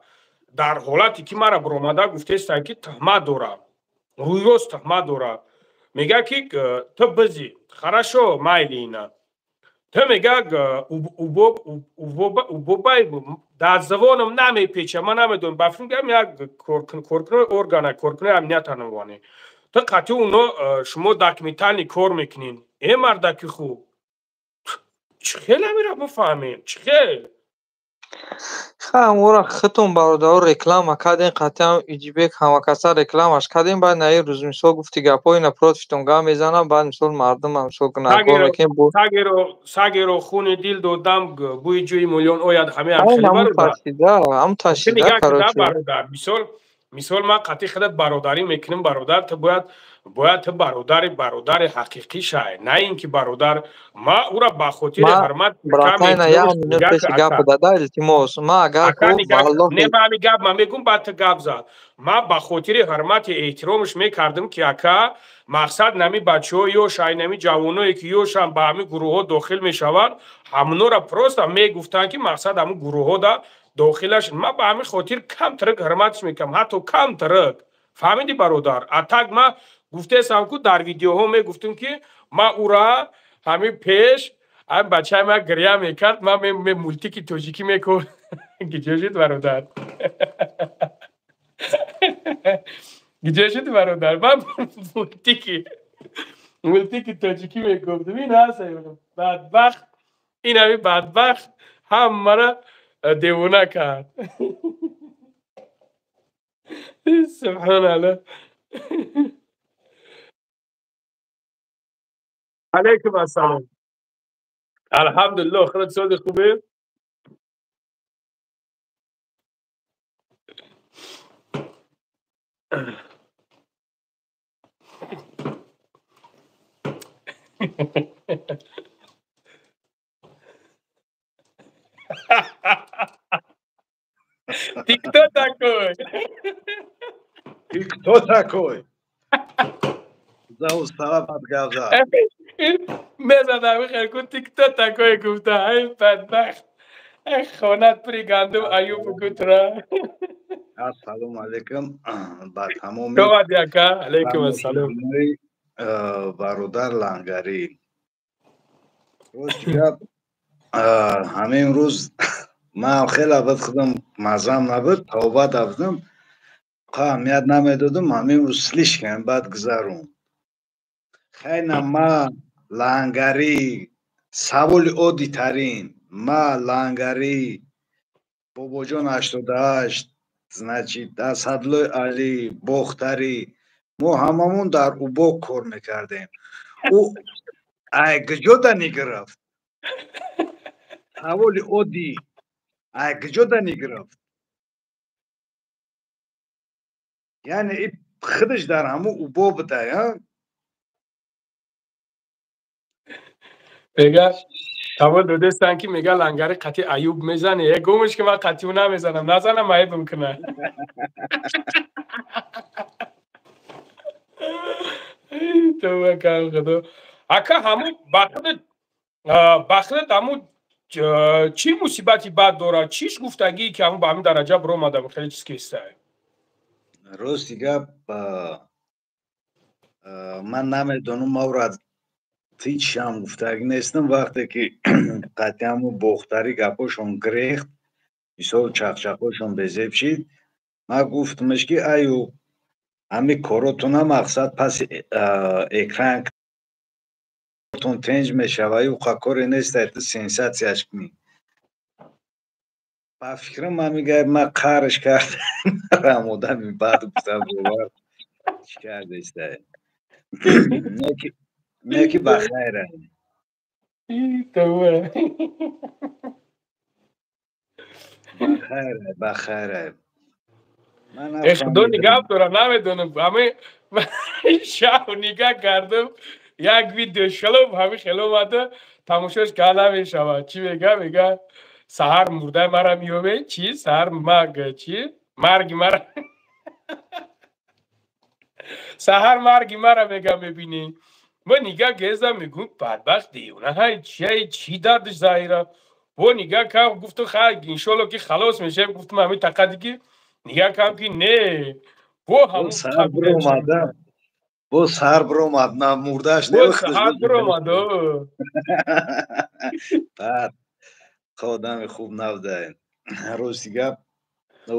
дар ҳолате ки мара биромада гуфтеста, ки туҳмат дорам, рӯйрост туҳмат дорам, мега, ки ту бизӣ, хорошо, майли, ина ту мега убобай дар забонам намепеча, ман намедонам, ба фикрам як коркунои органа, коркунои амнията намонӣ, ту қатъи уно шумо документальный кор мекунин. Э, мардаки хуб, чӣ хел амира бифаҳмем, чӣ хел? Ха, ора хитон, бародаро, реклама кардем, қатъиан Иҷибек ҳамакаса рекламаш кардем. Баъд на ин рӯз, мисол, гуфти гапҳои напротивтон гап мезанам, баъд, мисол, мардумам, мисол, гунаҳкор мекунем. Сагеро хуни дил додам, бӯи ҷӯи миллион ояд. Ҳамин. Ҳам ташида, короче. Мисол, мисол, ман қатъи худат бародарӣ мекунам, бародар. Ту бояд ту бародари ҳақиқӣ шай, на ин ки, бародар, ма ӯра ба хотири ҳурмат. Братайна, як минут пеши гап дада, илтимос, ма агар Не, ба ҳами гап ман мегум, баъд ту гап зад. Ма ба хотири ҳурмати эҳтиромаш мекардам, ки ака, мақсад, нами бачаҳо ёш, ай нами ҷавоное ки ёшам ба ҳамин гурӯҳҳо дохил мешаванд, ҳамонора просто мегуфтанд, ки мақсад ҳамун гурӯҳҳо дохилаш. Ма ба ҳамин хотир камтарак ҳурматш мекардам, ҳатто камтарак, фаҳмиди, бародар? А так ма гуфтесам ку, дар видеоҳо мегуфтам, ки ма ура ҳамин пеш ҳамин бачаи ма гиря мекард, ма мультики тоҷикӣ мекун. Гиҷо шуд, бародар? Гиҷо шуд, бародар? Ман мультики тоҷикӣ мегуфтам. Ин ҳаст бадбахт, ин ҳамин бадбахт ҳамара девона кард. Субҳоналло. Алейкум ассалом. Алҳамдулиллоҳ, худат сози хубе? Ты кто такой? Ты кто такой? Заустава подгавза. Мезадам хелку, ты кто такой гуфта? Ай бадбахт. Ай хонат при гандум аюб гутра. Ассалому алайкум ба тамоми Яка, алайкум ассалом. Бародар Лангарӣ. Рости гап, ҳамин рӯз ман хеле бад худам мазам набуд, тавба будам, аҳамият намедодам, ҳамин рӯз слишком бад гузарон. Хайна ма Лангарӣ, саволи оддитарин, ма Лангарӣ, Бобоҷон 88, значит, Асадлои Алӣ, Бохтарӣ, мо ҳамамон дар Убок кор мекардем. Ӯ ай куҷода нигирафт? Саволи оддӣ, ай куҷода нигирафт? Яъне и худаш дар ҳамун Убо буда, я? Мега савол додестан ки мега Лангари қатъи Аюб мезане. Е гумш ки ман қатъи ӯ намезанам, назанам айбм куна. Тавба кам худо. Ака ҳамун бахтат ҳамун чӣ мусибати бад дорад? Чиш гуфтагие ки ҳамун ба ҳамин дараҷа биромадам, хеле чиз кистае? Рости гап, ман намедонам, маврад ҳеҷ ҳам гуфтагӣ нестам. Вақте ки қатъи ҳамун Бохтарӣ гапҳошон гирехт, мисол чақчақҳошон безеб шид, ман гуфтамш ки аю ҳамин коротона мақсад паси экран тон тенҷ мешава, ю қа коре нест, ту сенсатсияш кунӣ. Ба фикрам ман мегӯям, ман қарш кардам, одами бад гуфта бовар чӣ кардеста. Не ки ба хайра. Ба хайра, ба хайра. Худо нигаҳ дорам, намедонам. Ҳаме шаб нигаҳ кардам, як видео шалом ҳами хело омада, тамошош карда намешавад. Чӣ мега? Мега саҳар мурдаи мара меёбе, чӣ? Саҳар марг, чӣ? Марги мара. Саҳар марги мара мега мебинӣ. Мо нигаҳ гезам, мегӯм бадбахт девона ҳай чия, чӣ дардаш заҳира. Во нигаҳ кам гуфту хай иншолло ки халос мешавем, гуфтум ҳамин тақади ки нигаҳ кам ки не. Во ҳамун саҳар биромада. Бо саҳар биромад, на мурдааш не. Бо саҳар биромад. Баъд одами хуб набудаем. Рости гап, ӯ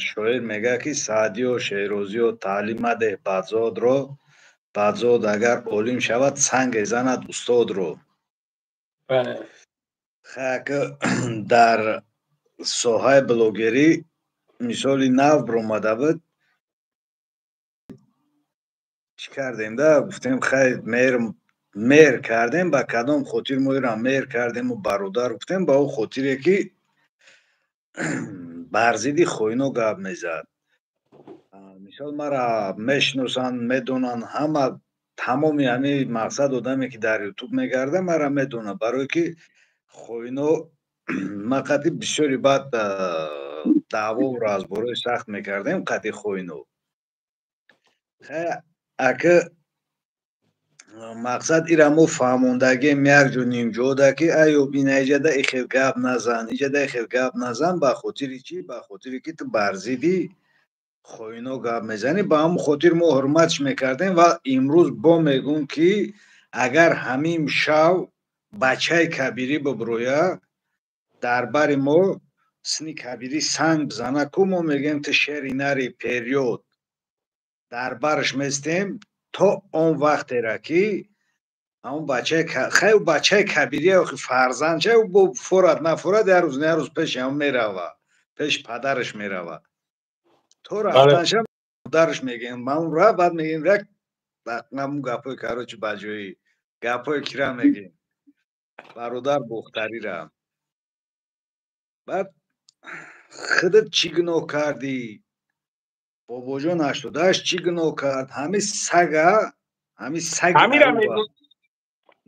шоир мегӯяд ки Саъдиё Шерозиё таълим мадеҳ бадзодро, бадзод агар олим шавад санге занад устодро. Хай дар соҳаи блогерӣ мисоли нав биромада буд, чӣ кардем да, гуфтем хай меҳр кардем, ба кадом хотир мо иро меҳр кардему бародар гуфтем, ба ӯ хотире ки бар зидди хоино гап мезад. Мисол мара мешиносанд, медонанд ҳама, тамоми ҳамин мақсад одаме ки дар Ютуб мегарда мара медонад, барое ки хоино ман қатъи бисёри баъд даъворо аз борои сахт мекардем қатъи хоино. Хай ака мақсад ира мо фаҳмондагием як ҷо нимҷода ки айёб ина иҷада ихел гап назан, иҷада ихел гап назан, ба хотири чӣ? Ба хотире ки ту бар зидди хоино гап мезанӣ. Ба ҳамон хотир мо ҳурматш мекардем ва имрӯз бо мегӯм ки агар ҳамин шав бачаи кабирӣ бибурӯя дар бари мо сини кабирӣ санг бизана, ку мо мегӯем ту шери нари период, дар бараш местем то он вақтера ки ҳамон бачаи хай бачаи кабирӣ охи фарзанд ча бо форад нафорад, як рӯз на як рӯз пеши ҳам мерава, пеши падараш мерава. То рафтанша модараш мегӯем ман ра, баъд мегӯем як ҳамун гапҳои короче ба ҷои Гапҳои кира мегем, бародар Бохтарира. Баъд худат чӣ гуноҳ кардӣ? Бобоҷон 88 чӣ гуноҳ кард? Ҳами сага, ҳами саги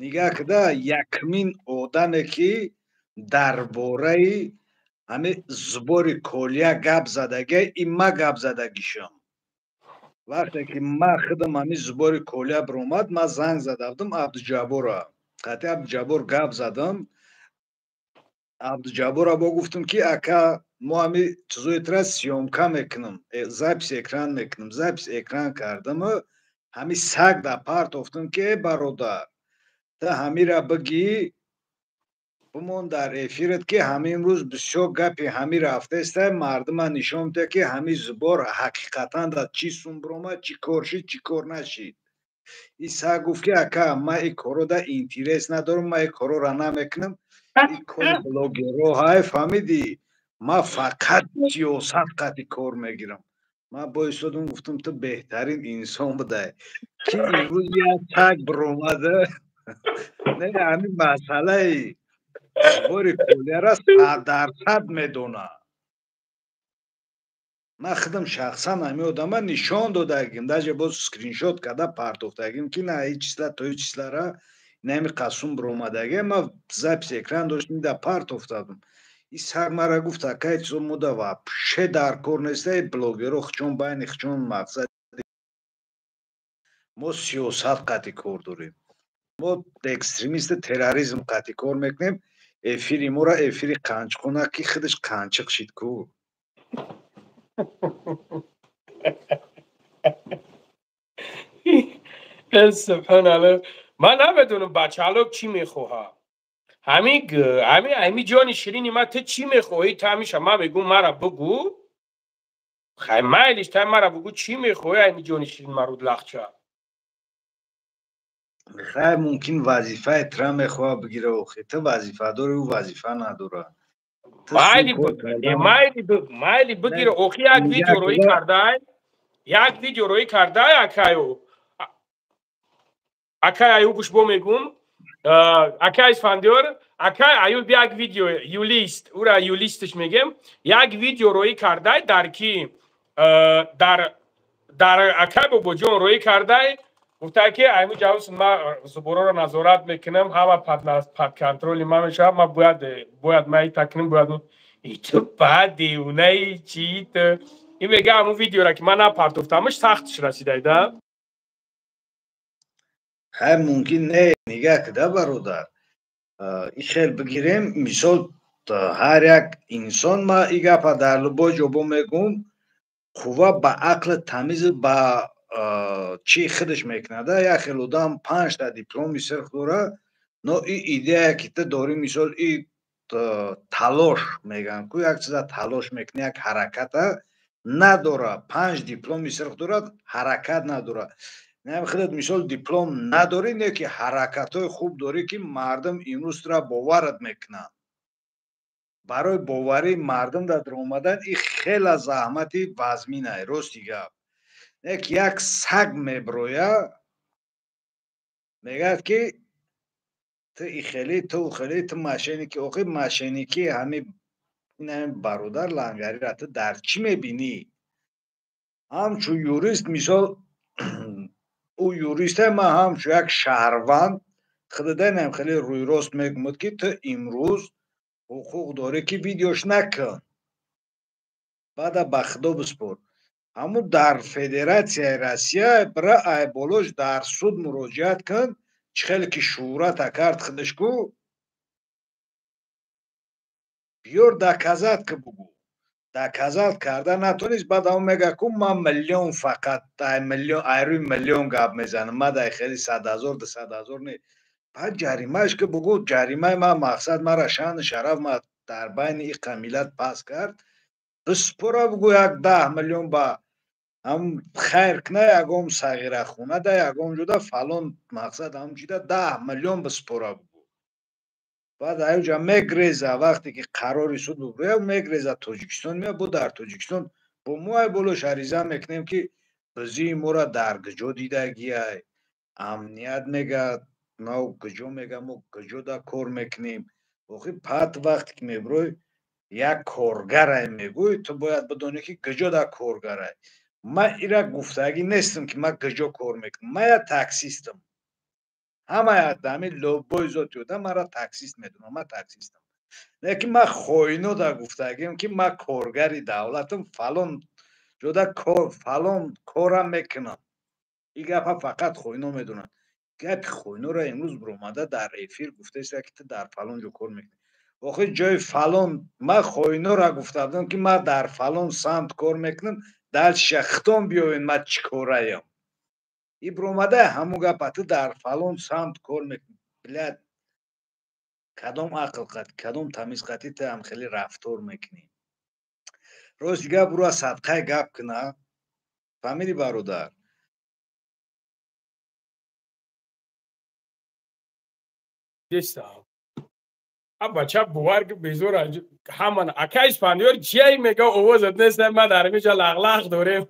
нигаҳ кида, якмин одаме ки дар бораи ҳами сбори колия гап задагия, ин ма гап задагишам. Вақте ки ма худам ҳами сбори колия биромад, ма занг зада будам Абдуҷаббора. Қатъи Абдуҷаббор гап задам. Абдуҷаббора бо гуфтам, ки ака, мо ҳами чизои тра съёмка мекунам, запись экран мекунам. Запись экран кардам, ҳами саг да партофтам, ки э бародар, та ҳамира бигӣ, бимон дар эфират, ки ҳамин рӯз бисёр гапи ҳами рафтаеста, мардума нишон медиҳад, ки ҳами сбор ҳақиқатан да чӣ сум биромад, чӣ кор шид, чӣ кор нашид. И саг гуфт, ки ака, ман ин корро да интерес надорам, ман ин корроро намекунам, ин кори блогерҳо ҳай, фаҳмидӣ, ман фақат сиёсат қати кор мегирам. Ман бо истодам, гуфтам, ту беҳтарин инсон будай, ки имрӯз як саг биромада, не, ҳамин масъалаи сбори колияра 100% медонад. Ман худам шахсан ҳамин одама нишон додагим, даже боз скриншот карда партофтагим, ки на ин числа то ин числара инами қасум биромадагия. Ман запись экран доштам, да партофтадам. И саг мара гуфт, акай, чизо мода вообще дар кор неста, блогеро хчон байни хчон, мақсад мо сиёсат қати кор дорем, мо экстремисти терроризм қати кор мекунем. Эфири мора эфири қанчқона, ки худаш қанчиқ шид ку. Субҳаналлоҳ, ман намедонам бачаалок чӣ мехоҳад. Ҳами ҷони ширини ман, ту чӣ мехоҳӣ? Ту ҳамиша ман мегӯм, мара бугӯ. Хай, майлиш, та мара бугӯ, чӣ мехоҳӣ, ҳами ҷони ширин маруд лахча. Хай, мумкин вазифаи тра мехоҳад бигира. Охи, ту вазифа дори, ӯ вазифа надорад. Майли, бигира. Охи, як видео рӯӣ кардай, як видео рӯӣ кардай, акаю акай Аюбуш бо мегум, акай Исфандиёр, акай Аюб як видео, юлист, ура юлистш мегем, як видео рӯӣ кардай, дар ки дар акай Бобоҷон рӯӣ кардай, гуфта, ки айму ҷавс ма сборро назорат мекунам, ҳама под контроли ма мешавад, ма бояд ма ита кунам, бояд ту баъд девонаи чи ту. Ин мега, ҳамун видеора ки ман напартофтамаш, сахтш расидай да. Хай, мумкин не, нигаҳ кида, бародар, и хел бигирем, мисол, ҳар як инсон, ма и гапа дар любой ҷо бо мегӯм, қувва ба ақли тамиз, ба чӣ худаш мекунада. Як хел одам панҷта дипломи сирх дора, но и идея ки ту дорӣ, мисол, и талош мегӯянд ку, як чиза талош мекунӣ, як ҳараката надора. Панҷ дипломи сирх дорад, ҳаракат надорад. Нами худат, мисол, диплом надорӣ, не ки ҳаракатҳои хуб дорӣ, ки мардум имрӯз тура боварат мекунанд. Барои боварии мардум дар омадан и хела заҳмати вазминай, рости гап. Як саг меброя, мегӯяд, ки ту ихелӣ, ту ухелӣ, ту мошенники. Охи, мошенники ҳами ин бародар Лангарира ту дар чӣ мебинӣ? Ҳамчун юрист, мисол, ӯ юристе, ман ҳамчун як шаҳрванд худиданам хеле рӯйрост мегӯмад, ки ту имрӯз ҳуқуқ дорӣ, ки видеош накун, баъда ба худо биспор. Ҳамун дар Федератсияи Россия бира, айболош дар суд муроҷиат кун, чӣ хеле ки шӯҳрата кард худаш ку, биёр, доказать ки, бугӯ. Доказать карда натонист, баъд ҳамон мега ку, ман миллион, фақат миллион, айрӯи миллион гап мезанам, ман дар хели 100 0, 200 0 не. Баъд ҷаримааш ки бугӯ, ҷаримаи ман, мақсад, мара шаъну шараф ма дар байни иқа миллат пас кард, биспора, бугӯ, як 10 миллион ба ҳам хайр куна, ягон сағирахона да, ягон ҷода фалон, мақсад, ҳамон чида 10 миллион биспора, бугӯ. Баъд аюҷа мегреза, вақте ки қарори суд буброя, мегреза Тоҷикистон меяд. Бо дар Тоҷикистон бо мо ай болош ариза мекунем, ки бизии моро дар куҷо дидагиай, амният мега. Нав куҷо мегам, мо куҷо да кор мекунем? Охи пат вақте ки мебурой, як коргарай мегӯй, ту бояд бидонӣ, ки куҷо да коргарай. Ман ира гуфтагӣ нестам, ки ман куҷо кор мекунам. Ман як таксистам. Ҳамаи ҳами любой зоти одам мара таксист медонам, ман таксистам. Лекин ман хоино да гуфтагим, ки ман коргари давлатам, фалон ҷода кор, фалон корам мекунам. Ин гапа фақат хоино медонанд. Гапи хоинора имрӯз биромада дар эфир гуфтаеста, ки ту дар фалон ҷо кор мекунӣ. Охи ҷои фалон ман хоинора гуфта будам, ки ман дар фалон самт кор мекунам, дальше хитон биёвед, ман чӣ кораям. И биромада ҳамун гапа, ту дар фалон самт кор мекунӣ. Блядь, кадом ақл қати, кадом тамиз қати ту ҳам хеле рафтор мекунӣ? Рости гап, ура садқай гап куна. Фаҳмидӣ, бародар? Дестам. А бача, бовар ки, безор ҳаман. Ака Испандиёр, чияй мега, овозат нест, ма дар миҷа лағлағ дорем.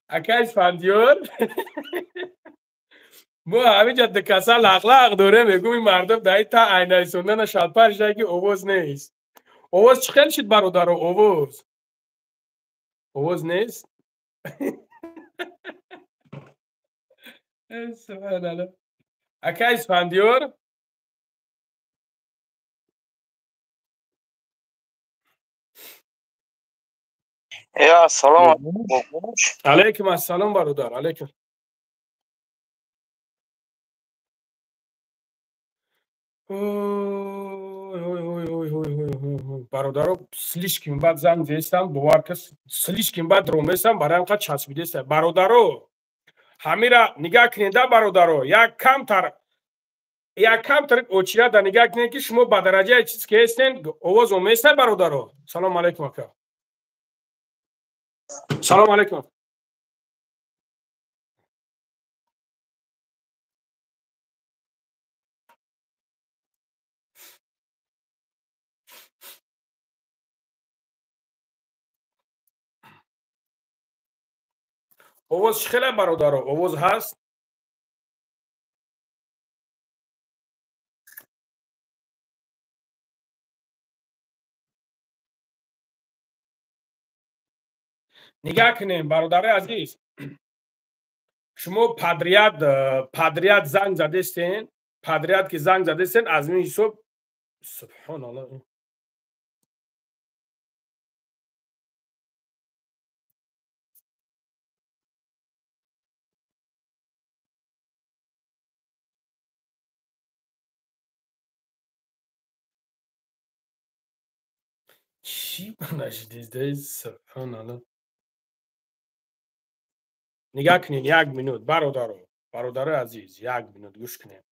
Ака Испандиёр, мо ҳамиҷа дукаса лағлағ дорем, мегум ин мардум даи та айнайсондана шалпар шуда, ки овоз нест. Овоз чӣ хел шид, бародаро, овоз? Овоз нест? Субҳаналлоҳ. Ака Исфандиёр, Я, салом алейкум. Алейкум ассалом, бародар, алейкум. Ой, ой, ой, ой, ой, ой, ой, ой. Бародаро, слишком бад занг зестам, бовар кас, слишком бад роместам, бароям қад часпидеста. Бародаро, ҳамира нигаҳ кунед, бародаро, як камтар очирада нигаҳ кунед, ки шумо ба дараҷаи чиз ки ҳестен, овоз оместа, бародаро. Салом алейкум, ака. Салом алейкум. Овоз чӣ хеле, бародаро, овоз ҳаст? Нигаҳ кунем, бародари азиз, шумо подряд занг задестен, подряд ки занг задестен, аз ин ҳисоб, субҳоналлоҳ. Чӣ нашидида, субҳоналлоҳ. Нигаҳ кунед, як минут, бародаро, бародарои азиз, як минут гӯш кунед.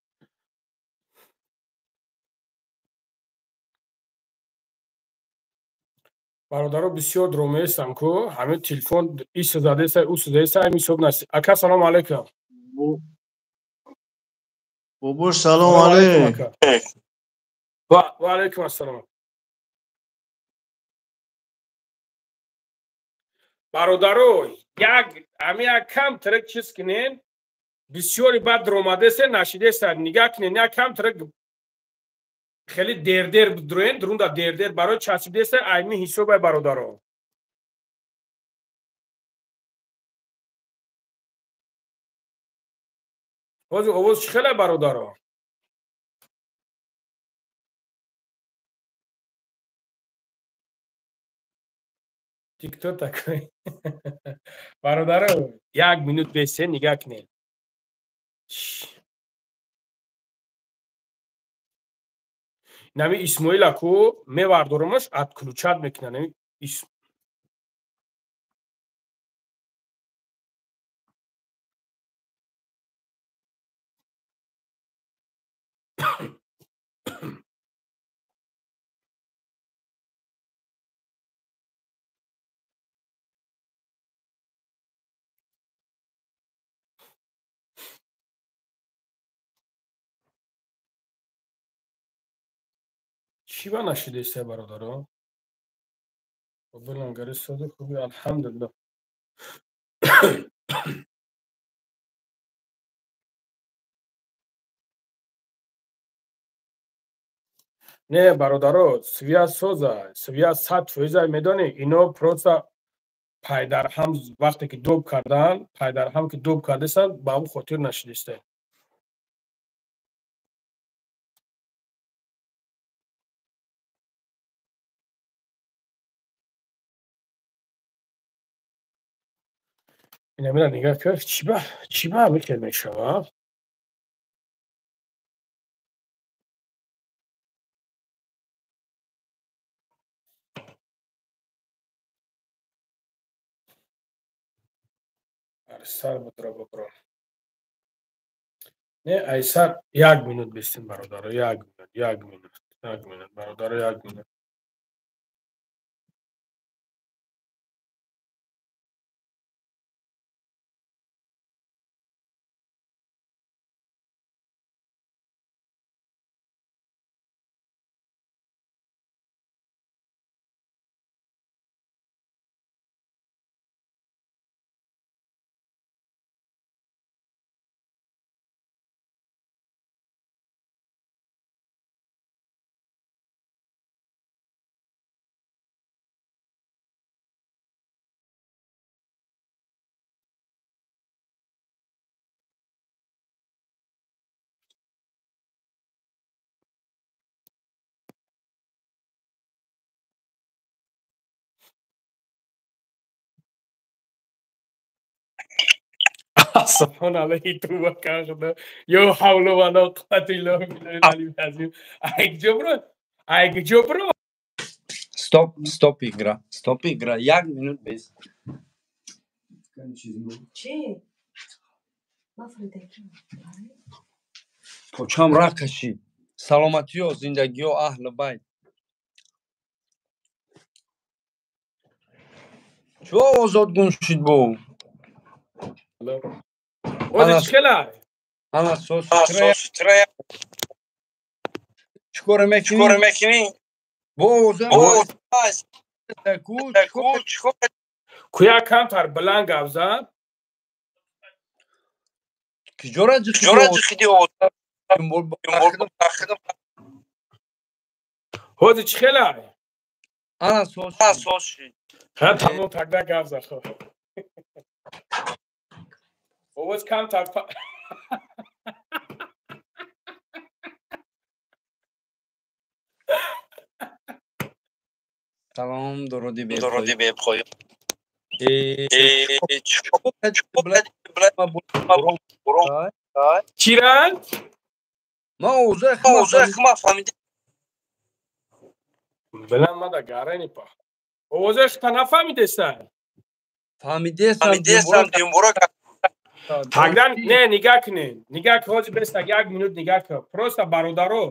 Бародаро, бисёр дромеестам ку, ҳамин телефон ис задаеста, ус задаеста, ҳамин ҳисоб наст. Ака, салому алейкум. Бобош, салом алейкум. Ва алейкум ассалом. Бародаро, як ҳами як кам трек чиз кунен, бисёри бад дромадесе, нашидеста. Нигаҳ кунен, як кам трек хеле дердер дуроен, дурунда дердер барои часбидеста, айми ҳисобай, бародаро. Ҳозир овоз чӣ хеле, бародаро? Ты кто такой? Бародаро, як минут бесе, нигаҳ кунед. Нами Исмоила ку мевардорамаш, отключать мекунад. Нами ис... Чӣ ба нашидеста, бародаро? Билангари соди хуби, алҳамдулиллоҳ. Не, бародаро, связь соза, связь 100% медонӣ, ино просто пайдарҳам вақте ки доб кардан, пайдарҳам ки доб кардастанд, ба ҳамн хотир нашидиста. Инамира нигаҳ кар, чӣ ба ҳамин хел мешавад? Сар будро бубро. Не, айсар як минут бистем, бародаро, як минут, як минут, як минут, бародаро, як минут. سبحان الله توبه کرده یا حول ولا قوة الا بالله العلی العظیم. Ай ҷобро. Стоп, стоп, игра, стоп, игра, як минут без. Чӣ? Почам ра кашид. Саломатиё, зиндагиё, аҳли байт. Чо озод гум шид бо? Ози чхела? Ана сос. Чикора мекунӣ? Бо озод. Куя камтар баланд гап зад. Киҷора ҷиқиди? Ҳози чӣ хела? Ана сос. Ха, тамом, тогда гап зад. Хоб. Овоз камтар. Салом, дуруди бепоён. Чиран? Ма овозаи фаҳмидем. Билам мада гарани па. Овозаи та нафаҳмидеса? Фаҳмидесам. Тогда не, нигаҳ кунед. Нигаҳ ки ҳозир беста як минут нигаҳ кун. Просто бародаро,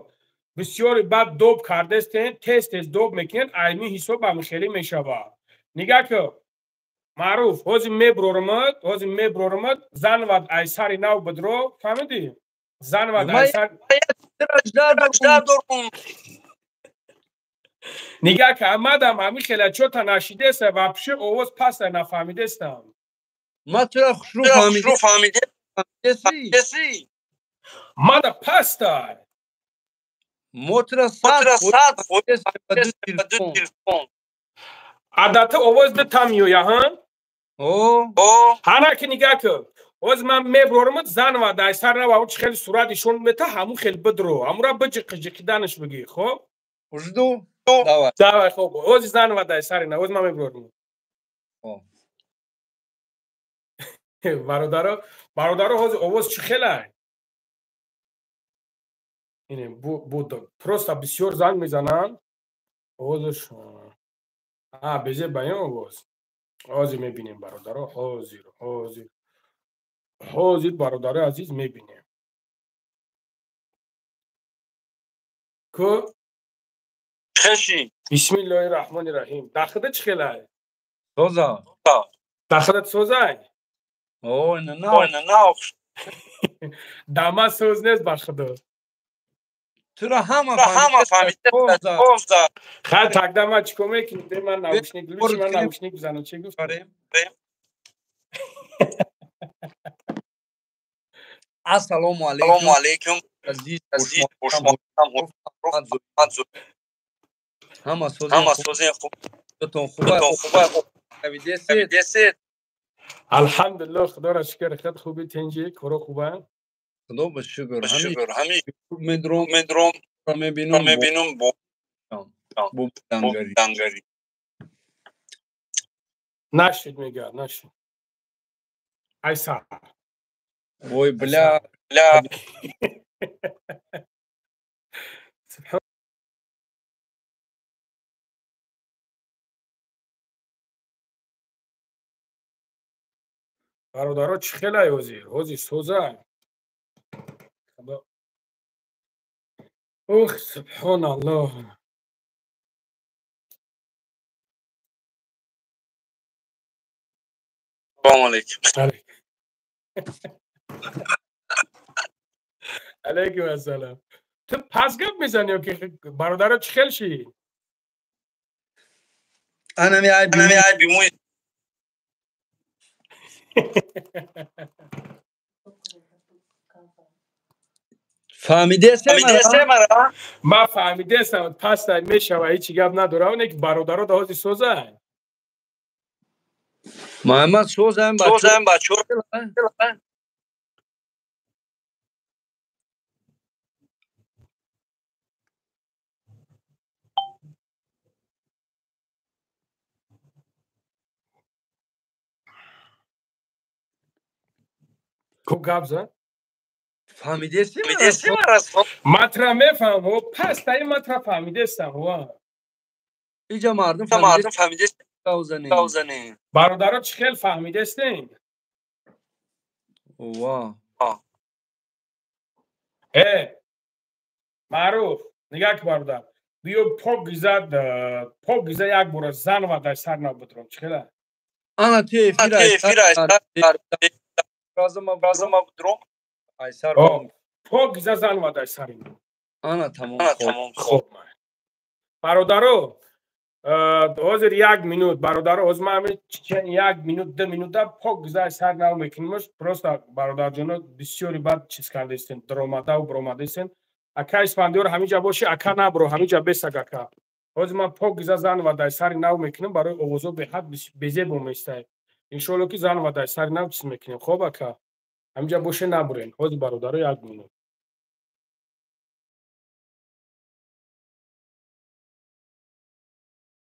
бисёри бад доб кардестен, тез тез доб мекунед, айни ҳисоб ҳам хеле мешавад. Нигаҳ кун. Маъруф, ҳозир меброрамад, ҳозир меброрамад, занвад ай сари нав бидро, фаҳмидӣ? Занвад ай сар. Нигаҳ ки амадам ҳамин хела чота нашидеста, вообще овоз паста нафаҳмидестам. Ма тура хушрӯ фаҳмидеси? Мада паста. Мо тура 100 телефон. Адата овоз дута меоя, ҳа? Ҳана ки нигаҳ кун. Ҳозир ман меброрамад, занва дай сар нава, чӣ хеле сурат ишон мета, ҳамун хел бидро. Ҳамура биҷиқиданаш бигӣ, хоб? Жду. Давай. Давай, хоб. Ҳозир занва дай сари нав, ҳозир ман меброрам. Бародаро, бародаро, ҳозир овоз чӣ хелай? Ине, буд. Просто бисёр занг мезананд. Овозаш а безе баён овоз. Ҳозир мебинем, бародаро, ҳозир, ҳозир. Ҳозир, бародарои азиз, мебинем. Ку? Хеши. Бисмиллоҳи раҳмони раҳим. Дахида чӣ хелай? Соза. Дахидат созай? О, на на. Дама соз нест ба худо. Тура ҳама фаҳмида. Хай, тогда ман чӣ кор мекунем? Бе ман наушник, лучше ман наушник бизанам. Чӣ гуфт? Ассалому алайкум. Азиз ҳама созен хуб хуб. Алҳамдулиллоҳ, худоро шукр, худ хуби, тинҷи, коро хуба. Худо ба шукр, ҳами медром мебинум бо дангари. Нашид мега, нашид. Айса. Ой, бля. Бародаро, чӣ хелай ҳозир? Ҳозир соза. Ух, субҳоналлоҳ. Салому алейкум. Алейкум ассалом. Ту пас гап мезанӣ ё ки бародаро чӣ хел ши? Анами ай бимӯи. Фаҳмидесте мара? Ман фаҳмидестам, пастай мешава, ҳечи гап надорам, не ки бародаро да ҳозир соза. Муҳаммад созам бачо. Ку гап зан? Фаҳмидести мара? Ман тра мефаҳмам, ҳо, пастай ман тра фаҳмидестам, ҳо. Иҷа мардум фаҳмидест. Бародаро, чӣ хел фаҳмидестем? Ва. Э, Маъруф, нигаҳ ки бародар. Биё пок гизад, пок гиза як бора зан ва дар сар набудром, чӣ хела? Ана ту эфир айсар. Пок гиза зан ва дар сар. Ана тамом. Хоб. Бародаро, ҳозир як минут, бародаро, ҳозир ман ҳамин як минут, ду минута пок гиза сар нав мекунемш. Просто бародарҷоно бисёри бад чиз кардестен, даромадаву баромадестен. Ака Исфандиёр ҳаминҷа боши, ака набро, ҳаминҷа бесаг ака. Ҳозир ман пок гиза зан ва дар сари нав мекунем, барои овозо беҳад безебо местай. Иншоалло ки зан ва дар сари нав чиз мекунем. Хоб ака, ҳаминҷа боше, набурен. Ҳозир бародаро як минут.